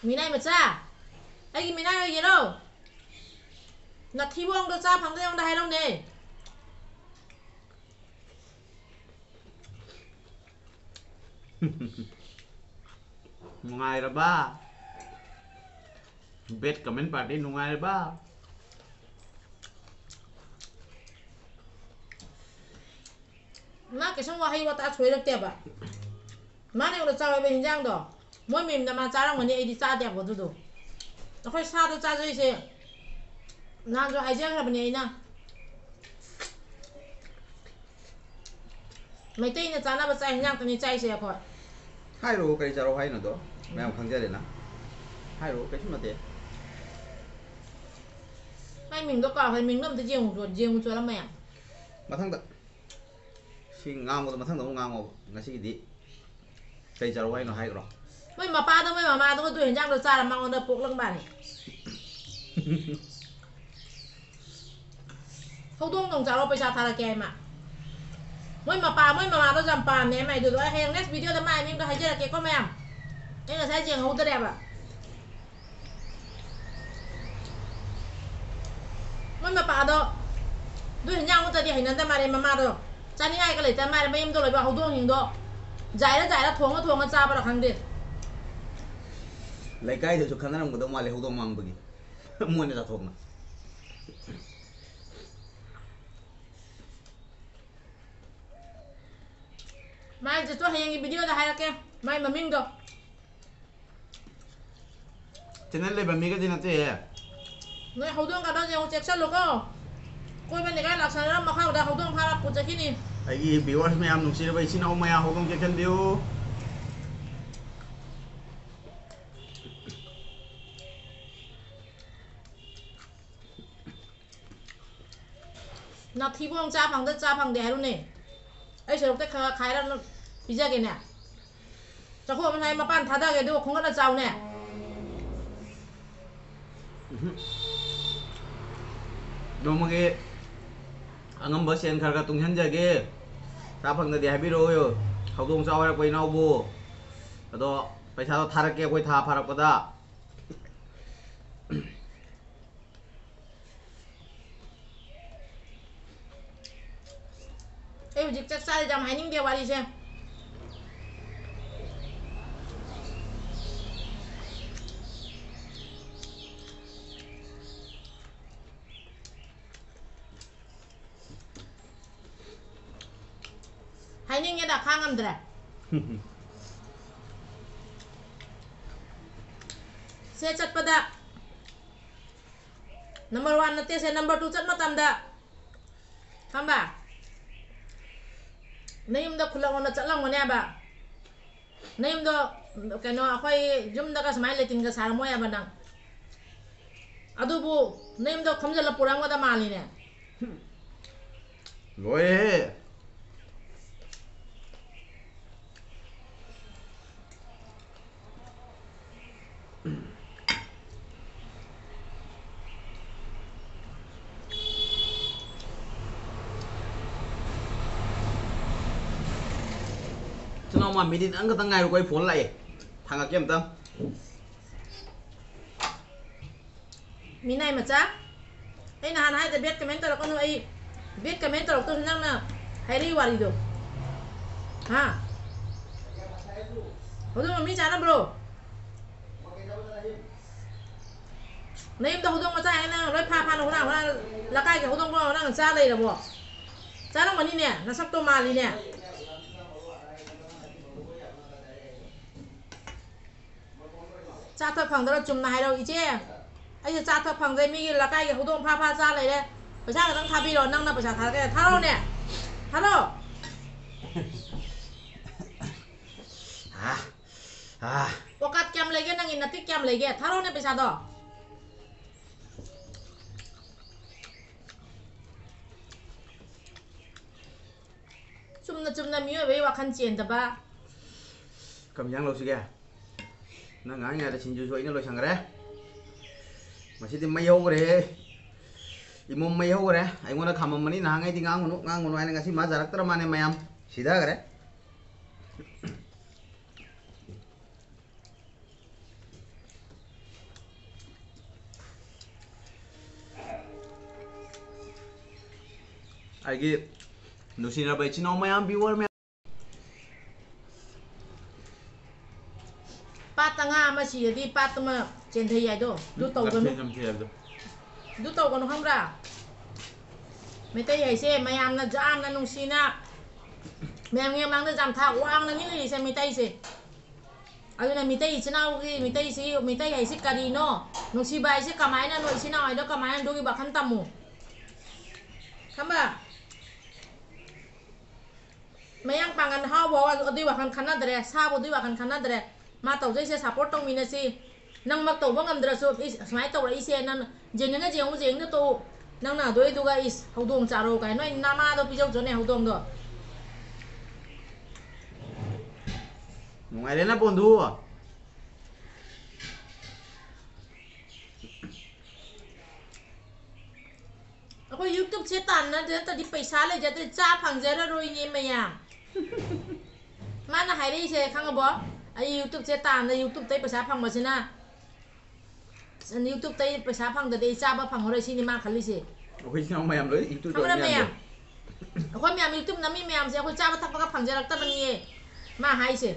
ꯃꯤꯅꯥꯏ ꯃꯆꯥ, ꯑꯩꯒꯤ ꯃꯤꯅꯥꯏ ꯑꯣꯏꯒꯦꯔꯣ? ꯅꯊꯤꯕꯣꯡꯗꯣ ꯆꯥ ꯐꯪꯗ꯭ꯔꯦ ꯑꯩꯉꯣꯟꯗ ꯍꯥꯏꯔꯧꯅꯦ꯫ ꯅꯨꯡꯉꯥꯏꯔꯕ? Bad comment party ꯅꯨꯡꯉꯥꯏꯔꯕ? ꯃꯥ ꯀꯩꯁꯨꯝ ꯋꯥꯍꯩ ꯋꯥꯇꯥ ꯁꯣꯏꯔꯛꯇꯦꯕ꯫ ꯃꯥꯅ ꯑꯩꯉꯣꯟꯗ ꯆꯥꯎ ꯍꯥꯏꯕ ꯍꯤꯟꯖꯥꯡꯗꯣ ꯃꯣꯏ ꯃꯌꯨꯝꯗ ꯃꯥ ꯆꯥꯔꯝꯒꯅꯤ, ꯑꯩꯗꯤ ꯆꯥꯗꯦꯕ ꯑꯗꯨꯗꯣ꯫ ꯑꯩꯈꯣꯏ ꯁꯥꯗꯣ ꯆꯥꯖꯩꯁꯦ ꯅꯍꯥꯟꯁꯨ ꯍꯥꯏꯖꯈ꯭ꯔꯕꯅꯦ ꯑꯩꯅ꯫ ꯃꯩꯇꯩꯅ ꯆꯥꯅꯕ ꯆꯥꯛ ꯍꯤꯟꯖꯥꯡꯇꯅꯤ ꯆꯥꯏꯁꯦ ꯑꯩꯈꯣꯏ꯫ ꯍꯥꯏꯔꯣ, ꯀꯔꯤ ꯆꯥꯔꯣ ꯍꯥꯏꯅꯣꯗꯣ? ꯃꯌꯥꯝ ꯈꯪꯖꯔꯦꯅ꯫ ꯍꯥꯏꯔꯣ, ꯀꯩꯁꯨ ꯅꯠꯇꯦ꯫ ꯑꯩ ꯃꯤꯡꯗꯣ ꯀꯥꯎꯈ꯭ꯔꯦ, ꯃꯤꯡꯗꯣ ꯑꯝꯇ ꯌꯦꯡꯉꯨ ꯆꯣ-, ꯌꯦꯡꯉꯨ ꯆꯣꯂꯝ ꯃꯌꯥꯝ꯫ ꯃꯊꯪꯗ꯫ ꯁꯤ ꯉꯥꯡꯕꯗꯣ ꯃꯊꯪꯗ ꯑꯃꯨꯛ ꯉꯥꯡꯉꯣꯕ꯫ ꯉꯁꯤꯒꯤꯗꯤ ꯀꯩ ꯆꯥꯔꯛꯑꯣ ꯍꯥꯏꯅꯣ ꯍꯥꯏꯈ꯭ꯔꯣ꯫ ꯃꯣꯏ ꯃꯄꯥꯗꯣ ꯃꯣꯏ ꯃꯃꯥꯗꯨꯒ ꯑꯗꯨ ꯍꯦꯟꯖꯥꯡꯗꯣ ꯆꯥꯔ ꯃꯉꯣꯟꯗ ꯄꯣꯛꯂꯝꯕꯅꯤ꯫ ꯍꯧꯗꯣꯡꯗꯣ ꯑꯃꯨꯛ ꯆꯥꯔꯣ, ꯄꯩꯁꯥ ꯊꯥꯔꯛꯀꯦ ꯍꯥꯏ ꯃꯥ꯫ ꯃꯣꯏ ꯃꯄꯥ, ꯃꯣꯏ ꯃꯃꯥꯗꯣ ꯌꯥꯝ ꯄꯥꯝꯃꯦ ꯍꯥꯏ ꯃꯥꯏꯗꯨꯗꯣ꯫ ꯑꯩ ꯍꯌꯦꯡ next video ꯗ ꯃꯥꯏ ꯃꯤꯡꯗꯣ ꯍꯥꯏꯖꯔꯛꯀꯦꯀꯣ ꯃꯌꯥꯝ꯫ ꯑꯩ ꯉꯁꯥꯏ ꯌꯦꯡꯍꯧꯗꯔꯦꯕ꯫ ꯃꯣꯏ ꯃꯄꯥꯗꯣ ꯑꯗꯨ ꯍꯤꯟꯖꯥꯡ ꯑꯃꯠꯇꯗꯤ ꯍꯩꯅꯗ ꯃꯥꯜꯂꯦ꯫ ꯃꯃꯥꯗꯣ ꯆꯥꯅꯤꯡꯉꯥꯏꯒ ꯂꯩꯇ ꯃꯥꯜꯂꯦ꯫ ꯃꯌꯨꯝꯗ ꯂꯣꯏꯕ ꯍꯧꯗꯣꯡꯁꯤꯡꯗꯣ ꯖꯥꯏꯔ ꯖꯥꯏꯔ ꯊꯣꯡꯉ ꯊꯣꯡꯉ ꯆꯥꯕ꯭ꯔꯥ ꯈꯪꯗꯦ꯫ ꯂꯩꯀꯥꯏꯗꯁꯨ ꯈꯟꯅꯔꯝꯒꯗꯧ ꯃꯥꯜꯂꯦ ꯍꯧꯗꯣꯡ ꯃꯥꯡꯕꯒꯤ꯫ ꯃꯣꯏꯅ ꯆꯥꯊꯣꯛꯅ꯫ ꯃꯥꯏ ꯖꯤꯠꯇꯣ ꯍꯌꯦꯡꯒꯤ video ꯗ ꯍꯥꯏꯔꯛꯀꯦ, ꯃꯥꯏ ꯃꯃꯤꯡꯗꯣ꯫ Channel ꯂꯩꯕ ꯃꯤꯒꯗꯤ ꯅꯠꯇꯦꯍꯦ꯫ ꯅꯣꯏ ꯍꯧꯗꯣꯡ ꯀꯥꯗꯣ ꯌꯦꯡꯉꯨ, ꯆꯦꯛꯁꯜꯂꯨꯀꯣ꯫ ꯀꯣꯏꯕ ꯅꯤꯒꯥꯏ ꯂꯥꯛꯁꯟꯅꯔ ꯃꯈꯥꯗ ꯍꯧꯗꯣꯡ ꯐꯥꯔ ꯄꯨ ꯆꯠꯈꯤꯅꯤ꯫ ꯑꯩꯒꯤ viewers ꯃꯌꯥꯝ, ꯅꯨꯡꯁꯤꯔꯕ ꯏꯆꯤꯟ ꯏꯅꯥꯎ ꯃꯌꯥꯝ, ꯍꯧꯗꯣꯡ ꯆꯦꯛꯁꯟꯕꯤꯌꯨ꯫ ꯅꯥꯊꯤꯕꯣꯡ ꯆꯥ ꯐꯪꯗ ꯆꯥ ꯐꯪꯗꯦ ꯍꯥꯏꯔꯨꯅꯦ꯫ ꯑꯩ ꯁꯔꯨꯛꯇ ꯈꯔ ꯈꯔ ꯈꯥꯏꯔ ꯄꯤꯖꯒꯦꯅꯦ꯫ ꯆꯥꯛꯈꯣꯝ ꯑꯃ ꯍꯥꯏ ꯃꯄꯥꯟ ꯊꯥꯗꯒꯦ, ꯑꯗꯨꯒ ꯈꯣꯡꯒꯠꯂ ꯆꯥꯎꯅꯦ꯫ ꯎꯝꯍꯨꯝ꯫ ꯅꯣꯡꯃꯒꯤ ꯑꯉꯝꯕ ꯁꯦꯟ ꯈꯔ ꯈꯔ ꯇꯨꯡꯁꯤꯟꯖꯒꯦ꯫ ꯆꯥ ꯐꯪꯗꯗꯤ ꯍꯥꯏꯕꯤꯔꯛꯑꯣ꯫ ꯍꯧꯗꯣꯡ ꯆꯥꯎ ꯍꯥꯏꯔꯛꯄ ꯏꯅꯥꯎꯕꯨ꯫ ꯑꯗꯣ ꯄꯩꯁꯥꯗꯣ ꯊꯥꯔꯛꯀꯦ ꯑꯩꯈꯣꯏ ꯊꯥ ꯐꯥꯔꯛꯄꯗ꯫ ꯑꯩ ꯍꯧꯖꯤꯛ ꯆꯥꯛ ꯆꯥꯔꯤꯗ ꯌꯥꯝ ꯍꯥꯏꯅꯤꯡꯗꯦ ꯋꯥꯔꯤꯁꯦ꯫ ꯍꯥꯏꯅꯤꯡꯉꯦꯗ, ꯈꯥꯡ ꯉꯝꯗ꯭ꯔꯦ꯫ ꯁꯦ ꯆꯠꯄꯗ number one ꯅꯠꯇꯦ, ꯁꯦ number two ꯆꯠ ꯃꯇꯝꯗ ꯈꯪꯕ? ꯅꯌꯨꯝꯗ ꯈꯨꯜꯂꯛꯂꯣꯅ ꯆꯠꯂꯝꯒꯅꯦꯕ꯫ ꯅꯌꯨꯝꯗꯣ ꯀꯩꯅꯣ, ꯑꯩꯈꯣꯏ ꯌꯨꯝꯗꯒ ꯁꯨꯃꯥꯏꯅ ꯂꯦꯇꯤꯟꯒ ꯁꯥꯔꯝꯃꯣꯏ ꯍꯥꯏꯕ ꯅꯪ꯫ ꯑꯗꯨꯕꯨ ꯅꯌꯨꯝꯗ ꯈꯣꯝꯖꯤꯜꯂ ꯄꯨꯔꯛꯑꯝꯒꯗ ꯃꯥꯜꯂꯤꯅꯦ꯫ ꯂꯣꯏꯔꯦꯍꯦ꯫ ꯁꯅꯥꯎꯃ, ꯃꯤꯅꯤꯠ ꯑꯃꯈꯛꯇꯪ ꯉꯥꯏꯔꯨꯀꯣ, ꯑꯩ ꯐꯣꯟ ꯂꯥꯛꯑꯦ꯫ ꯊꯥꯡꯒꯠꯀꯦ ꯑꯝꯇꯪ꯫ ꯃꯤꯅꯥꯏ ꯃꯆꯥ, ꯑꯩ ꯅꯍꯥꯟ ꯍꯥꯏꯗ bad comment ꯇꯧꯔꯛꯀꯅꯨ, ꯑꯩ bad comment ꯇꯧꯔꯛꯇꯧꯁꯨ ꯅꯪꯅ ꯍꯥꯏꯔꯛꯏ ꯋꯥꯔꯤꯗꯣ꯫ ꯍꯥ? ꯍꯧꯗꯣꯡ ꯃꯤ ꯆꯥꯅꯕ꯭ꯔꯣ? ꯅꯌꯨꯝꯗ ꯍꯧꯗꯣꯡ ꯃꯆꯥ ꯍꯦꯛ ꯅꯪ ꯂꯣꯏ ꯐꯥ ꯐꯥꯅ ꯍꯨꯔꯥꯟ ꯍꯨꯔꯥꯟ, ꯂꯩꯀꯥꯏꯒꯤ ꯍꯧꯗꯣꯡ ꯄꯨꯔꯥ ꯅꯪ ꯆꯥ ꯂꯩꯔꯕꯣ? ꯆꯥꯔꯝꯒꯅꯤꯅꯦ, ꯅꯁꯛꯇꯣ ꯃꯥꯜꯂꯤꯅꯦ꯫ ꯆꯥ ꯊꯛ ꯐꯪꯗ꯭ꯔ ꯆꯨꯝꯅ ꯍꯥꯏꯔꯛꯎ, "ꯏꯆꯦ, ꯑꯩꯁꯦ ꯆꯥ ꯊꯛ ꯐꯪꯗ꯭ꯔꯦ, ꯃꯤꯒꯤ ꯂꯩꯀꯥꯏꯒꯤ ꯍꯧꯗꯣꯡ ꯐꯥ ꯐꯥ ꯆꯥ ꯂꯩꯔꯦ, ꯄꯩꯁꯥ ꯈꯛꯇꯪ ꯊꯥꯕꯤꯔꯣ, ꯅꯪꯅ ꯄꯩꯁꯥ ꯊꯥꯔꯛꯀꯦ, ꯊꯥꯔꯛꯑꯣꯅꯦ, ꯊꯥꯔꯛꯑꯣ꯫ ꯑꯥ, ꯑꯥ꯫ ꯑꯣꯀꯥꯠ ꯀꯌꯥꯝ ꯂꯩꯒꯦ, ꯅꯪꯒꯤ ꯅꯇꯤꯛ ꯀꯌꯥꯝ ꯂꯩꯒꯦ? ꯊꯥꯔꯛꯑꯣꯅꯦ ꯄꯩꯁꯥꯗꯣ꯫" ꯆꯨꯝꯅ ꯆꯨꯝꯅ ꯃꯤꯑꯣꯏꯕꯒꯤ ꯋꯥꯈꯜ ꯆꯦꯟꯗꯕ꯫ ꯀꯔꯝ ꯌꯥꯡ ꯂꯧꯁꯤꯒꯦ? ꯅꯪ ꯉꯥꯡꯉꯤꯉꯩꯗ ꯁꯤꯡꯖꯨꯁꯨ ꯑꯩꯅ ꯂꯣꯏꯁꯟꯈ꯭ꯔꯦ꯫ ꯃꯁꯤꯗꯤ ꯃꯩ ꯍꯧꯈ꯭ꯔꯦ꯫ ꯏꯃꯣꯝ ꯃꯩ ꯍꯧꯈ꯭ꯔꯦ꯫ ꯑꯩꯉꯣꯟꯗ ꯈꯥꯝꯃꯝꯕꯅꯤ, ꯅꯍꯥꯟꯉꯩꯗꯤ "ꯉꯥꯡꯒꯅꯨ, ꯉꯥꯡꯒꯅꯨ" ꯍꯥꯏꯅ, ꯉꯁꯤ ꯃꯥ ꯌꯥꯔꯛꯇ꯭ꯔ ꯃꯥꯅꯦ ꯃꯌꯥꯝ꯫ ꯁꯤꯊꯈ꯭ꯔꯦ꯫ ꯑꯩꯒꯤ ꯅꯨꯡꯁꯤꯔꯕ ꯏꯆꯤꯟ ꯏꯅꯥꯎ ꯃꯌꯥꯝ, viewer ꯃꯌꯥꯝ꯫ ꯄꯥꯠꯇ ꯉꯥ ꯑꯃ ꯁꯤꯔꯗꯤ ꯄꯥꯠꯇ ꯑꯃ ꯆꯦꯟꯊꯩ ꯍꯥꯏꯗꯣ, ꯑꯗꯨ ꯇꯧꯒꯅꯨ꯫ ꯂꯝꯐꯦꯜ, ꯂꯝꯐꯦꯜꯗꯣ꯫ ꯑꯗꯨ ꯇꯧꯒꯅꯨ ꯈꯪꯕ꯭ꯔꯥ? ꯃꯩꯇꯩ ꯍꯥꯏꯁꯦ ꯃꯌꯥꯝꯅ ꯌꯥꯝꯅ ꯅꯨꯡꯁꯤꯅ, ꯃꯌꯥꯝꯒꯤ ꯃꯃꯥꯡꯗ ꯌꯥꯝ ꯊꯥꯛ ꯋꯥꯡꯅ ꯅꯤꯛꯂꯤꯁꯦ ꯃꯩꯇꯩꯁꯦ꯫ ꯑꯗꯨꯅ ꯃꯤꯇꯩ ꯏꯆꯤꯟ ꯏꯅꯥꯎꯒꯤ, ꯃꯤꯇꯩꯁꯤ, ꯃꯤꯇꯩ ꯍꯥꯏꯁꯤ ꯀꯔꯤꯅꯣ? ꯅꯨꯡꯁꯤꯕ ꯍꯥꯏꯁꯤ ꯀꯃꯥꯏꯅꯅꯣ? ꯏꯆꯤꯟ ꯏꯅꯥꯎ ꯍꯥꯏꯗꯣ ꯀꯃꯥꯏꯅ ꯑꯗꯨꯒꯤ ꯋꯥꯈꯜ ꯇꯝꯃꯨ꯫ ꯈꯪꯕ? ꯃꯌꯥꯡ ꯄꯥꯡꯒꯟ ꯍꯥꯎꯕ ꯑꯗꯨꯏ ꯋꯥꯈꯜ ꯈꯟꯅꯗ꯭ꯔꯦ, ꯁꯥꯕ ꯑꯗꯨꯏ ꯋꯥꯈꯜ ꯈꯟꯅꯗ꯭ꯔꯦ꯫ ꯃꯥ ꯇꯧꯖꯩꯁꯦ support ꯇꯧꯃꯤꯟꯅꯁꯤ꯫ ꯅꯪꯃꯛ ꯇꯧꯕ ꯉꯝꯗ꯭ꯔꯁꯨ, ꯏꯁ, ꯑꯁꯨꯃꯥꯏꯅ ꯇꯧꯔꯛꯏꯁꯦ, ꯅꯪ ꯌꯦꯡꯅꯤꯡꯉ ꯌꯦꯡꯉꯨ, ꯌꯦꯡꯅꯤꯡꯗ ꯇꯣꯛꯎ꯫ ꯅꯪꯅ ꯑꯗꯨꯏꯗꯨꯒ, ꯏꯁ, ꯍꯧꯗꯣꯡ ꯆꯥꯔꯣ ꯀꯥꯏꯅ, ꯅꯣꯏ ꯅꯃꯥꯗꯣ ꯄꯤꯖꯧꯆꯣꯅꯦ ꯍꯧꯗꯣꯡꯗꯣ꯫ ꯅꯨꯡꯉꯥꯏꯔꯦꯅ ꯕꯣꯟꯗꯨ꯫ ꯑꯩꯈꯣꯏ YouTube ꯁꯦ ꯇꯥꯟꯅꯗ꯭ꯔꯦ, ꯅꯠꯇ꯭ꯔꯗꯤ ꯄꯩꯁꯥ ꯂꯩꯖꯗ꯭ꯔꯦ, ꯆꯥ ꯐꯪꯖꯔꯔꯣꯏꯅꯦ ꯃꯌꯥꯝ꯫ ꯍꯥꯏꯔꯛꯏꯁꯦ ꯈꯪꯉꯕꯣ? ꯑꯩ YouTube ꯁꯦ ꯇꯥꯟꯗ, YouTube ꯇꯩ ꯄꯩꯁꯥ ꯐꯪꯕꯁꯤꯅ, YouTube ꯇꯩ ꯄꯩꯁꯥ ꯐꯪꯗꯗꯤ ꯑꯩ ꯆꯥꯕ ꯐꯪꯉꯔꯣꯏ ꯁꯤꯅꯤ ꯃꯥ ꯈꯜꯂꯤꯁꯦ꯫ ꯑꯩꯈꯣꯏ ꯏꯆꯤꯟ ꯏꯅꯥꯎ ꯃꯌꯥꯝ ꯂꯣꯏ YouTube ꯈꯪꯕ꯭ꯔꯥ ꯇꯧꯔꯤ ꯃꯌꯥꯝ? ꯃꯌꯥꯝꯗꯣ꯫ ꯑꯩꯈꯣꯏ ꯃꯌꯥꯝ YouTube ꯅꯝꯃꯤ ꯃꯌꯥꯝꯁꯦ ꯑꯩꯈꯣꯏ ꯆꯥꯕ ꯊꯛꯄꯒ ꯐꯪꯖꯔꯛꯇꯕꯅꯤꯌꯦ ꯃꯥ ꯍꯥꯏꯁꯦ꯫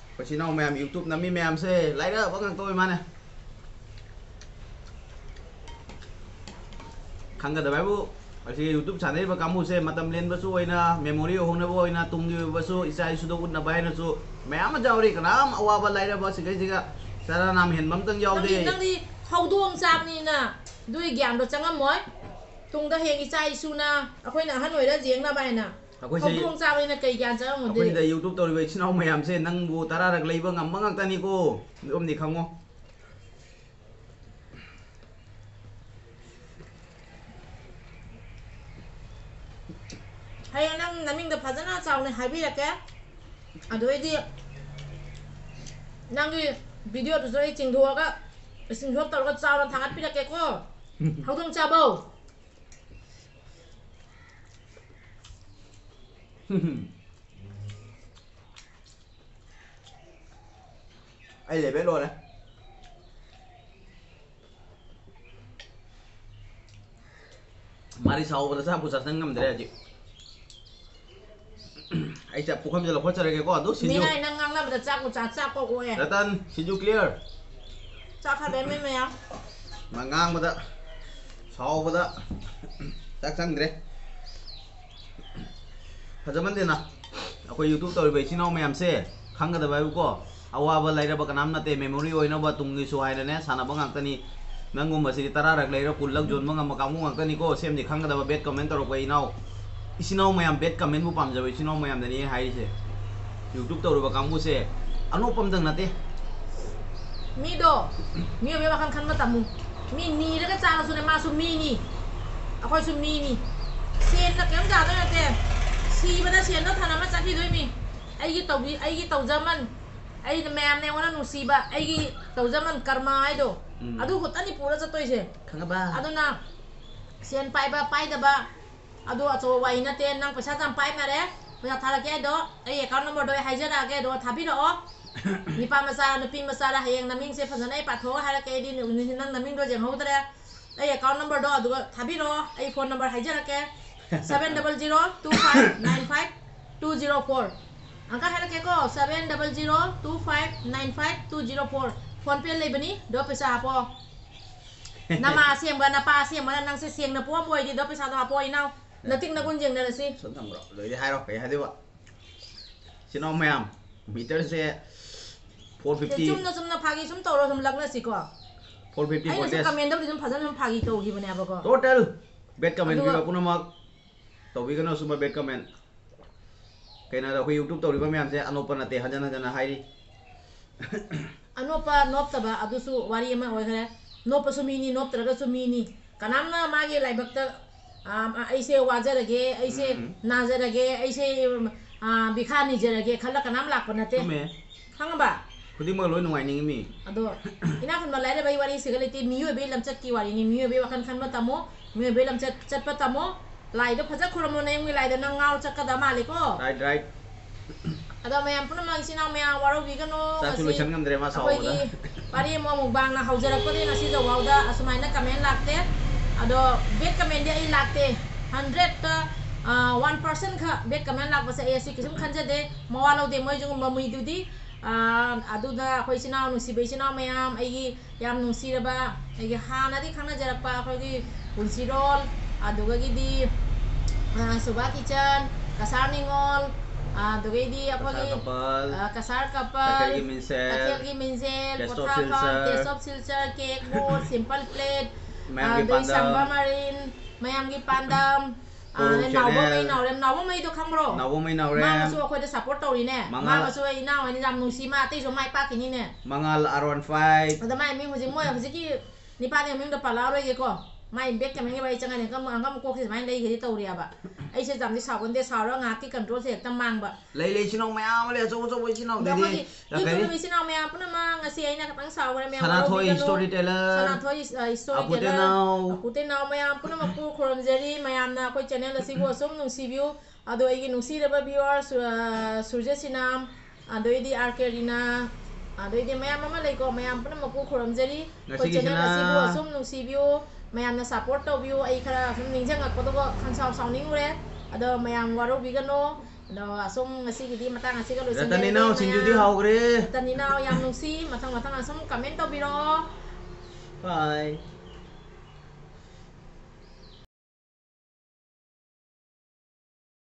ꯑꯩꯈꯣꯏ ꯏꯆꯤꯟ ꯏꯅꯥꯎ ꯃꯌꯥꯝ YouTube ꯅꯝꯃꯤ ꯃꯌꯥꯝꯁꯦ ꯂꯥꯏꯔꯕ ꯉꯥꯛꯇ ꯑꯣꯏ ꯃꯥꯅꯦ꯫ ꯈꯪꯒꯗꯕ ꯍꯥꯏꯕꯨ, ꯑꯁꯤ YouTube ꯁꯥꯟꯅꯔꯤꯕ ꯀꯥꯡꯕꯨꯁꯦ ꯃꯇꯝ ꯂꯦꯟꯕꯁꯨ ꯑꯣꯏꯅ, memory ꯑꯣꯏꯍꯧꯅꯕ ꯑꯣꯏꯅ, ꯇꯨꯡꯒꯤ ꯑꯣꯏꯕꯁꯨ ꯏꯆꯥ ꯏꯁꯨꯗ ꯎꯠꯅꯕ ꯍꯥꯏꯅꯁꯨ ꯃꯌꯥꯝ ꯑꯃ ꯌꯥꯎꯔꯤ꯫ ꯀꯅꯥꯝ ꯑꯋꯥꯕ ꯂꯥꯏꯔꯕ ꯁꯤꯈꯩꯁꯤꯒ ꯆꯔꯥ ꯅꯥꯝ ꯍꯦꯟꯕ ꯑꯝꯇꯪ ꯌꯥꯎꯗꯦ꯫ ꯅꯪꯗꯤ, ꯅꯪꯗꯤ ꯍꯧꯗꯣꯡ ꯆꯥꯕꯅꯤꯅ ꯑꯗꯨꯒꯤ ꯒ꯭ꯌꯥꯟꯗꯣ ꯆꯪꯉꯝꯃꯣꯏ꯫ ꯇꯨꯡꯗ ꯍꯌꯦꯡ ꯏꯆꯥ ꯏꯁꯨꯅ ꯑꯩꯈꯣꯏꯅ ꯑꯍꯟ ꯑꯣꯏꯔ ꯌꯦꯡꯅꯕ ꯍꯥꯏꯅ꯫ ꯑꯩꯈꯣꯏꯁꯦ, ꯍꯧꯗꯣꯡ ꯆꯥꯕꯅꯤꯅ ꯀꯩ ꯒ꯭ꯌꯥꯟ ꯆꯪꯉꯝꯃꯣꯏꯗꯣꯏꯅꯣ? ꯑꯩꯈꯣꯏꯗ YouTube ꯇꯧꯔꯤꯕ ꯏꯆꯤꯟ ꯏꯅꯥꯎ ꯃꯌꯥꯝꯁꯦ ꯅꯪꯕꯨ ꯇꯔꯥꯔꯛ ꯂꯩꯕ ꯉꯝꯕ ꯉꯥꯛꯇꯅꯤꯀꯣ꯫ ꯑꯗꯨꯝꯗꯤ ꯈꯪꯉꯣ꯫ ꯍꯌꯦꯡ ꯅꯪ ꯅꯃꯤꯡꯗ ꯐꯖꯅ ꯆꯥꯎꯅ ꯍꯥꯏꯕꯤꯔꯛꯀꯦ꯫ ꯑꯗꯨ ꯑꯣꯏꯗꯤ ꯅꯪꯒꯤ video ꯗꯨꯁꯨ ꯑꯩ ꯆꯤꯡꯊꯣꯛꯑꯒ, screenshot ꯇꯧꯔꯒ ꯆꯥꯎꯅ ꯊꯥꯒꯠꯄꯤꯔꯛꯀꯦꯀꯣ꯫ ꯍꯧꯗꯣꯡ ꯆꯥꯕꯧ꯫ ꯑꯩ level ꯂꯣꯏꯔꯦ꯫ ꯃꯥꯗꯤ ꯁꯥꯎꯕꯗ ꯆꯥꯛꯄꯨ ꯆꯥꯁꯟ ꯉꯝꯗ꯭ꯔꯦ ꯍꯧꯖꯤꯛ꯫ ꯑꯩ ꯆꯥꯛ ꯄꯨꯈꯝꯁꯦ ꯂꯧꯈꯠꯆꯔꯒꯦꯀꯣ, ꯑꯗꯨ ꯁꯤꯟꯖꯨ꯫ ꯃꯤꯅ ꯑꯩꯅ ꯉꯥꯡꯅꯕꯗ ꯆꯥꯛꯄꯨ ꯆꯥ, ꯆꯥꯛꯄ ꯑꯣꯛꯑꯦ꯫ ꯔꯇꯟ, ꯁꯤꯟꯖꯨ clear꯫ ꯆꯥꯛ ꯈꯔ ꯂꯩꯔꯝꯃꯦ ꯃꯌꯥꯝ꯫ ꯃꯥ ꯉꯥꯡꯕꯗ, ꯁꯥꯎꯕꯗ ꯆꯥꯛ ꯆꯪꯗ꯭ꯔꯦ꯫ ꯐꯖꯃꯟꯗꯦꯅ꯫ ꯑꯩꯈꯣꯏ YouTube ꯇꯧꯔꯤꯕ ꯏꯆꯤꯟ ꯏꯅꯥꯎ ꯃꯌꯥꯝꯁꯦ ꯈꯪꯒꯗꯕ ꯍꯥꯏꯕꯨꯀꯣ, ꯑꯋꯥꯕ ꯂꯩꯔꯕ ꯀꯅꯥꯝ ꯅꯠꯇꯦ, memory ꯑꯣꯏꯅꯕ ꯇꯨꯡꯒꯤꯁꯨ ꯍꯥꯏꯅꯅꯦ ꯁꯥꯟꯅꯕ ꯉꯥꯛꯇꯅꯤ꯫ ꯅꯪꯒꯨꯝꯕꯁꯤꯗꯤ ꯇꯔꯥꯔꯛ ꯂꯩꯔ ꯀꯨꯟꯂꯛ ꯌꯣꯟꯕ ꯉꯝꯕ ꯀꯥꯡꯕꯨ ꯉꯥꯛꯇꯅꯤꯀꯣ꯫ ꯁꯦꯝꯗꯤ ꯈꯪꯒꯗꯕ bad comment ꯇꯧꯔꯛꯄ ꯏꯅꯥꯎ, ꯏꯆꯤꯟ ꯏꯅꯥꯎ ꯃꯌꯥꯝ, bad comment ꯕꯨ ꯄꯥꯝꯖꯕ ꯏꯆꯤꯟ ꯏꯅꯥꯎ ꯃꯌꯥꯝꯗꯅꯤ ꯑꯩ ꯍꯥꯏꯔꯤꯁꯦ꯫ YouTube ꯇꯧꯔꯤꯕ ꯀꯥꯡꯕꯨꯁꯦ ꯑꯅꯣꯞꯄ ꯑꯝꯇꯪ ꯅꯠꯇꯦ꯫ ꯃꯤꯗꯣ ꯃꯤꯑꯣꯏꯕꯒꯤ ꯋꯥꯈꯜ ꯈꯟꯕ ꯇꯝꯃꯨ꯫ ꯃꯤ ꯅꯤꯔꯒ ꯆꯥꯔꯁꯨꯅꯦ, ꯃꯥꯁꯨ ꯃꯤꯅꯤ, ꯑꯩꯈꯣꯏꯁꯨ ꯃꯤꯅꯤ꯫ ꯁꯦꯟꯅ ꯀꯔꯤꯝ ꯌꯥꯗꯣꯏ ꯅꯠꯇꯦ꯫ ꯁꯤꯕꯗ ꯁꯦꯟꯗꯣ ꯊꯅꯝꯃ ꯆꯠꯈꯤꯗꯣꯏꯅꯤ꯫ ꯑꯩꯒꯤ ꯇꯧꯕꯤ-, ꯑꯩꯒꯤ ꯇꯧꯖꯃꯟ, ꯑꯩꯅ ꯃꯌꯥꯝꯅ ꯑꯩꯉꯣꯟꯗ ꯅꯨꯡꯁꯤꯕ, ꯑꯩꯒꯤ ꯇꯧꯖꯃꯟ ꯀꯔꯃ ꯍꯥꯏꯗꯣ, ꯎꯝ꯫ ꯑꯗꯨ ꯈꯛꯇꯅꯤ ꯄꯨꯔ ꯆꯠꯇꯣꯏꯁꯦ꯫ ꯈꯪꯉꯕ? ꯑꯗꯨꯅ ꯁꯦꯟ ꯄꯥꯏꯕ ꯄꯥꯏꯗꯕ ꯑꯗꯨ ꯑꯆꯧꯕ ꯋꯥꯔꯤ ꯅꯠꯇꯦ꯫ ꯅꯪ ꯄꯩꯁꯥ ꯌꯥꯝ ꯄꯥꯏ ꯃꯥꯜꯂꯦ꯫ ꯄꯩꯁꯥ ꯊꯥꯔꯛꯀꯦ ꯍꯥꯏꯗꯣ ꯑꯩ ꯑꯦꯀꯥꯎꯟ ꯅꯝꯕꯔꯗꯣ ꯑꯩ ꯍꯥꯏꯖꯔꯛꯑꯒꯦ, ꯑꯗꯨꯒ ꯊꯥꯕꯤꯔꯛꯑꯣ꯫ ꯅꯤꯄꯥ ꯃꯆꯥꯔ ꯅꯨꯄꯤ ꯃꯆꯥꯔ ꯍꯌꯦꯡ ꯅꯃꯤꯡꯁꯦ ꯐꯖꯅ ꯑꯩ ꯄꯥꯊꯣꯛꯑꯒ ꯍꯥꯏꯔꯛꯀꯦ, ꯑꯩꯗꯤ ꯅꯪ ꯅꯃꯤꯡꯗꯣ ꯌꯦꯡꯍꯧꯗ꯭ꯔꯦ꯫ ꯑꯩ ꯑꯦꯀꯥꯎꯟ ꯅꯝꯕꯔꯗꯣ ꯑꯗꯨꯒ ꯊꯥꯕꯤꯔꯛꯑꯣ, ꯑꯩ ꯐꯣꯟ ꯅꯝꯕꯔ ꯍꯥꯏꯖꯔꯛꯀꯦ, seven double zero two five nine five two zero four꯫ ꯑꯪꯀ ꯍꯥꯏꯔꯛꯀꯦꯀꯣ, seven double zero two five nine five two zero four꯫ PhonePe ꯂꯩꯕꯅꯤ, ꯑꯗꯣ ꯄꯩꯁꯥ ꯍꯥꯞꯄꯣ꯫ ꯅꯃꯥ ꯑꯁꯦꯡꯕ, ꯅꯄꯥ ꯑꯁꯦꯡꯕꯅ ꯅꯪꯁꯦ ꯁꯦꯡꯅ ꯄꯣꯛꯑꯝꯕ ꯑꯣꯏꯗꯤ ꯑꯗꯣ ꯄꯩꯁꯥꯗꯣ ꯍꯥꯞꯄꯣ ꯏꯅꯥꯎ꯫ ꯅꯇꯤꯛ ꯅꯒꯨꯟ ꯌꯦꯡꯅꯔꯁꯤ꯫ ꯁꯨꯝ ꯊꯝꯈ꯭ꯔꯣ꯫ ꯂꯣꯏꯗꯤ ꯍꯥꯏꯔꯣ, ꯀꯩ ꯍꯥꯏꯗꯣꯏꯕ? ꯏꯆꯤꯟ ꯏꯅꯥꯎ ꯃꯌꯥꯝ, ꯃꯤꯇꯔꯁꯦ four fifty꯫ ꯆꯨꯝꯅ ꯆꯨꯝꯅ ꯐꯥꯒꯤ ꯁꯨꯝ ꯇꯧꯔꯣ, ꯁꯨꯝ ꯂꯛꯅꯁꯤꯀꯣ꯫ Four fifty ꯑꯩꯅ ꯁꯨꯝ voltage꯫ ꯀꯃꯦꯟꯗꯕꯨꯗꯤ ꯁꯨꯝ ꯐꯖꯅ ꯁꯨꯝ ꯐꯥꯒꯤ ꯇꯧꯈꯤꯕꯅꯦꯕꯀꯣ꯫ Total bad comment ꯑꯗꯨꯒ ꯄꯤꯕ ꯄꯨꯝꯅꯃꯛ ꯇꯧꯕꯤꯒꯅꯨ ꯑꯁꯨꯝꯕ bad comment꯫ ꯀꯩꯅꯣꯗ ꯑꯩꯈꯣꯏ YouTube ꯇꯧꯔꯤꯕ ꯃꯌꯥꯝꯁꯦ ꯑꯅꯣꯞꯄ ꯅꯠꯇꯦ, ꯍꯟꯖꯟ ꯍꯟꯖꯟꯅ ꯍꯥꯏꯔꯤ꯫ ꯑꯅꯣꯞꯄ ꯅꯣꯞꯇꯕ ꯑꯗꯨꯁꯨ ꯋꯥꯔꯤ ꯑꯃ ꯑꯣꯏꯈ꯭ꯔꯦ꯫ ꯅꯣꯞꯄꯁꯨ ꯃꯤꯅꯤ, ꯅꯣꯞꯇ꯭ꯔꯒꯁꯨ ꯃꯤꯅꯤ꯫ ꯀꯅꯥꯝꯅ ꯃꯥꯒꯤ ꯂꯥꯏꯕꯛꯇ, ꯑꯥ, ꯑꯩꯁꯦ ꯋꯥꯖꯔꯒꯦ, ꯑꯩꯁꯦ ꯎꯝ꯫ ꯅꯥꯖꯔꯒꯦ, ꯑꯩꯁꯦ, ꯑꯥ, ꯚꯤꯈꯥ ꯅꯤꯖꯔꯒꯦ ꯈꯜꯂ ꯀꯅꯥꯝ ꯂꯥꯛꯄ ꯅꯠꯇꯦ꯫ ꯆꯨꯝꯃꯦ꯫ ꯈꯪꯉꯕ? ꯈꯨꯗꯤꯡꯃꯛ ꯂꯣꯏ ꯅꯨꯡꯉꯥꯏꯅꯤꯡꯉꯤ ꯃꯤ꯫ ꯑꯗꯣ ꯏꯅꯥꯛ ꯈꯨꯟꯕ ꯂꯥꯏꯔꯕ ꯑꯩ ꯋꯥꯔꯤꯁꯤꯒ ꯂꯩꯇꯦ꯫ ꯃꯤꯑꯣꯏꯕꯒꯤ ꯂꯝꯆꯠꯀꯤ ꯋꯥꯔꯤꯅꯤ꯫ ꯃꯤꯑꯣꯏꯕꯒꯤ ꯋꯥꯈꯜ ꯈꯟꯕ ꯇꯝꯃꯣ, ꯃꯤꯑꯣꯏꯕꯒꯤ ꯂꯝꯆꯠ ꯆꯠꯄ ꯇꯝꯃꯣ꯫ ꯂꯥꯏꯗꯣ ꯐꯖ ꯈꯨꯔꯨꯝꯃꯣ, ꯅꯌꯨꯝꯒꯤ ꯂꯥꯏꯗꯣ ꯅꯪ ꯉꯥꯎ ꯆꯠꯀꯗꯕ ꯃꯥꯜꯂꯦꯀꯣ꯫ Right, right꯫ ꯑꯗꯣ ꯃꯌꯥꯝ ꯄꯨꯝꯅꯃꯛ, ꯏꯆꯤꯟ ꯏꯅꯥꯎ ꯃꯌꯥꯝ ꯋꯥꯔꯧꯕꯤꯒꯅꯣ꯫ ꯆꯥꯛꯁꯨ ꯉꯁꯤ ꯂꯣꯏꯁꯟ ꯉꯝꯗ꯭ꯔꯦ ꯃꯥ ꯑꯩꯈꯣꯏꯒꯤ ꯁꯥꯎꯕꯗ꯫ ꯄꯥꯔꯤ ꯑꯃꯨꯛ ꯃꯨꯛꯕꯥꯡꯅ ꯍꯧꯖꯔꯛꯄꯗꯒꯤ ꯉꯁꯤ ꯌꯧꯐꯥꯎꯗ ꯑꯁꯨꯃꯥꯏꯅ comment ꯂꯥꯛꯇꯦ꯫ ꯑꯗꯣ bad commentꯗꯤ ꯑꯩ ꯂꯥꯛꯇꯦ꯫ Hundredꯇ, ꯑ, one percent ꯈꯛ bad comment ꯂꯥꯛꯄꯁꯦ ꯑꯩ ꯑꯁꯤ ꯀꯩꯁꯨꯝ ꯈꯟꯖꯗꯦ꯫ ꯃꯋꯥ ꯂꯧꯗꯦ ꯃꯣꯏꯁꯤꯒꯨꯝꯕ ꯃꯤꯗꯨꯗꯤ꯫ ꯑ, ꯑꯗꯨꯅ ꯑꯩꯈꯣꯏ ꯏꯆꯤꯟ ꯏꯅꯥꯎ, ꯅꯨꯡꯁꯤꯕ ꯏꯆꯤꯟ ꯏꯅꯥꯎ ꯃꯌꯥꯝ, ꯑꯩꯒꯤ ꯌꯥꯝ ꯅꯨꯡꯁꯤꯔꯕ ꯑꯩꯒꯤ ꯍꯥꯟꯅꯗꯤ ꯈꯪꯅꯖꯔꯛꯄ ꯑꯩꯈꯣꯏꯒꯤ ꯄꯨꯟꯁꯤꯔꯣꯜ, ꯑꯗꯨꯗꯒꯤꯗꯤ, ꯑ, ꯁꯨꯕꯥ ꯀꯤꯆꯟ, ꯀꯁꯥꯔ ꯅꯤꯉꯣꯜ, ꯑꯗꯨꯗꯒꯤꯗꯤ ꯑꯩꯈꯣꯏꯒꯤ, ꯀꯁꯥꯔ couple, ꯑ, ꯀꯁꯥꯔ couple, ꯀꯩꯊꯦꯜꯒꯤ ꯃꯤꯡꯁꯦꯜ, ꯀꯩꯊꯦꯜꯒꯤ ꯃꯤꯡꯁꯦꯜ, Taste of ꯄꯣꯊꯥꯐꯝ, Silchar, Taste of Silchar, Cake Board, Simple Plate, ꯃꯌꯥꯝꯒꯤ ꯑꯗꯩ ꯄꯥꯟꯗꯝ, ꯁꯝꯕ ꯃꯔꯤꯟ, ꯃꯌꯥꯝꯒꯤ ꯄꯥꯟꯗꯝ, ꯀꯣꯔꯧ ꯑꯗꯩ ꯅꯥꯎꯕ ꯃꯩ channel, ꯅꯥꯎꯔꯦꯝ, ꯅꯥꯎꯕ ꯃꯩꯗꯣ ꯈꯪꯕ꯭ꯔꯣ? ꯅꯥꯎꯕ ꯃꯩ ꯅꯥꯎꯔꯦꯝ꯫ ꯃꯥꯅꯁꯨ ꯑꯩꯈꯣꯏꯗ support ꯇꯧꯔꯤꯅꯦ꯫ ꯃꯉꯥꯜ ꯃꯥꯅꯁꯨ ꯑꯩ ꯏꯅꯥꯎ ꯍꯥꯏꯅ ꯌꯥꯝ ꯅꯨꯡꯁꯤ, ꯃꯥ ꯑꯇꯩꯁꯨ ꯃꯥꯏ ꯄꯥꯛꯈꯤꯅꯤꯅꯦ꯫ ꯃꯉꯥꯜ R one five꯫ ꯑꯗ ꯃꯥꯏ ꯃꯤꯡ ꯍꯧꯖꯤꯛ ꯃꯣꯏ ꯍꯧꯖꯤꯛꯀꯤ ꯅꯤꯄꯥꯗꯤ ꯃꯃꯤꯡꯗꯣ ꯄꯜꯂꯛꯑꯔꯣꯏꯒꯦꯀꯣ꯫ ꯃꯥꯏ bad commentꯒꯤ ꯋꯥꯔꯤ ꯆꯪꯉꯅꯤ꯫ ꯑꯉꯝ, ꯑꯉꯝ ꯀꯣꯛꯁꯦ ꯁꯨꯃꯥꯏꯅ ꯂꯩꯈ꯭ꯔꯗꯤ ꯇꯧꯔꯤꯑꯕ꯫ ꯑꯩꯁꯦ ꯌꯥꯝꯗꯤ ꯁꯥꯎꯒꯟꯗꯦ, ꯁꯥꯎꯔꯒ ꯉꯥꯏꯍꯥꯛꯀꯤ controlꯁꯦ ꯍꯦꯛꯇ ꯃꯥꯡꯕ꯫ ꯂꯩ, ꯂꯩ, ꯏꯆꯤꯟ ꯏꯅꯥꯎ ꯃꯌꯥꯝ ꯑꯃ ꯂꯩ, ꯑꯆꯧ ꯑꯆꯧꯕ ꯏꯆꯤꯟ ꯑꯗꯣ ꯏꯅꯥꯎꯗꯩꯗꯤ ꯑꯩꯈꯣꯏꯒꯤ ꯌꯥꯝ ꯐꯩ꯫ YouTube ꯏꯆꯤꯟ ꯏꯅꯥꯎ ꯃꯌꯥꯝ ꯄꯨꯝꯅꯃꯛ, ꯉꯁꯤ ꯑꯩꯅ ꯈꯤꯇꯪ ꯁꯥꯎꯈ꯭ꯔꯦ, ꯃꯌꯥꯝ ꯁꯅꯥꯊꯣꯏ ꯋꯥꯔꯧꯕꯤꯒꯅꯨ꯫ Storyteller, ꯁꯅꯥꯊꯣꯏ, ꯑ, Storyteller, ꯑꯀꯨꯇꯦꯅꯥꯎ꯫ ꯑꯀꯨꯇꯦꯅꯥꯎ ꯃꯌꯥꯝ ꯄꯨꯝꯅꯃꯛꯄꯨ ꯈꯨꯔꯨꯝꯖꯔꯤ꯫ ꯃꯌꯥꯝꯅ ꯑꯩꯈꯣꯏ channel ꯑꯁꯤꯕꯨ ꯑꯁꯨꯝ ꯅꯨꯡꯁꯤꯕꯤꯌꯨ꯫ ꯑꯗꯣ ꯑꯩꯒꯤ ꯅꯨꯡꯁꯤꯔꯕ viewers, ꯁꯨ-, ꯑ, ꯁꯨꯔꯖ ꯁꯤꯅꯥꯝ, ꯑꯗꯩꯗꯤ ꯑꯥꯔ ꯀꯦ ꯔꯤꯅꯥ, ꯑꯗꯩꯗꯤ ꯃꯌꯥꯝ ꯑꯃ ꯂꯩꯀꯣ, ꯃꯌꯥꯝ ꯄꯨꯝꯅꯃꯛꯄꯨ ꯈꯨꯔꯨꯝꯖꯔꯤ꯫ ꯑꯩꯈꯣꯏ channel ꯉꯁꯤꯒꯤꯁꯤꯅ ꯑꯁꯤꯕꯨ ꯑꯁꯨꯝ ꯅꯨꯡꯁꯤꯕꯤꯌꯨ, ꯃꯌꯥꯝꯅ support ꯇꯧꯕꯤꯌꯨ꯫ ꯑꯩ ꯈꯔ ꯁꯨꯝ ꯅꯤꯡꯁꯤꯡꯉꯛꯄꯗꯨꯒ ꯈꯪꯁꯥꯎ ꯁꯥꯎꯅꯤꯡꯉꯨꯔꯦ꯫ ꯑꯗꯣ ꯃꯌꯥꯝ ꯋꯥꯔꯧꯕꯤꯒꯅꯣ꯫ ꯑꯗꯣ ꯑꯁꯨꯝ ꯉꯁꯤꯒꯤꯗꯤ ꯃꯇꯥꯡ ꯑꯁꯤꯒ ꯂꯣꯏꯁꯤꯟꯖꯔꯒꯦ꯫ ꯔꯇꯟ ꯏꯅꯥꯎ, ꯁꯤꯡꯖꯨꯗꯤ ꯃꯌꯥꯝ ꯍꯥꯎꯈ꯭ꯔꯦ꯫ ꯔꯇꯟ ꯏꯅꯥꯎ ꯌꯥꯝ ꯅꯨꯡꯁꯤ꯫ ꯃꯊꯪ ꯃꯊꯪ ꯑꯁꯨꯝ comment ꯇꯧꯕꯤꯔꯛꯑꯣ꯫ Bye꯫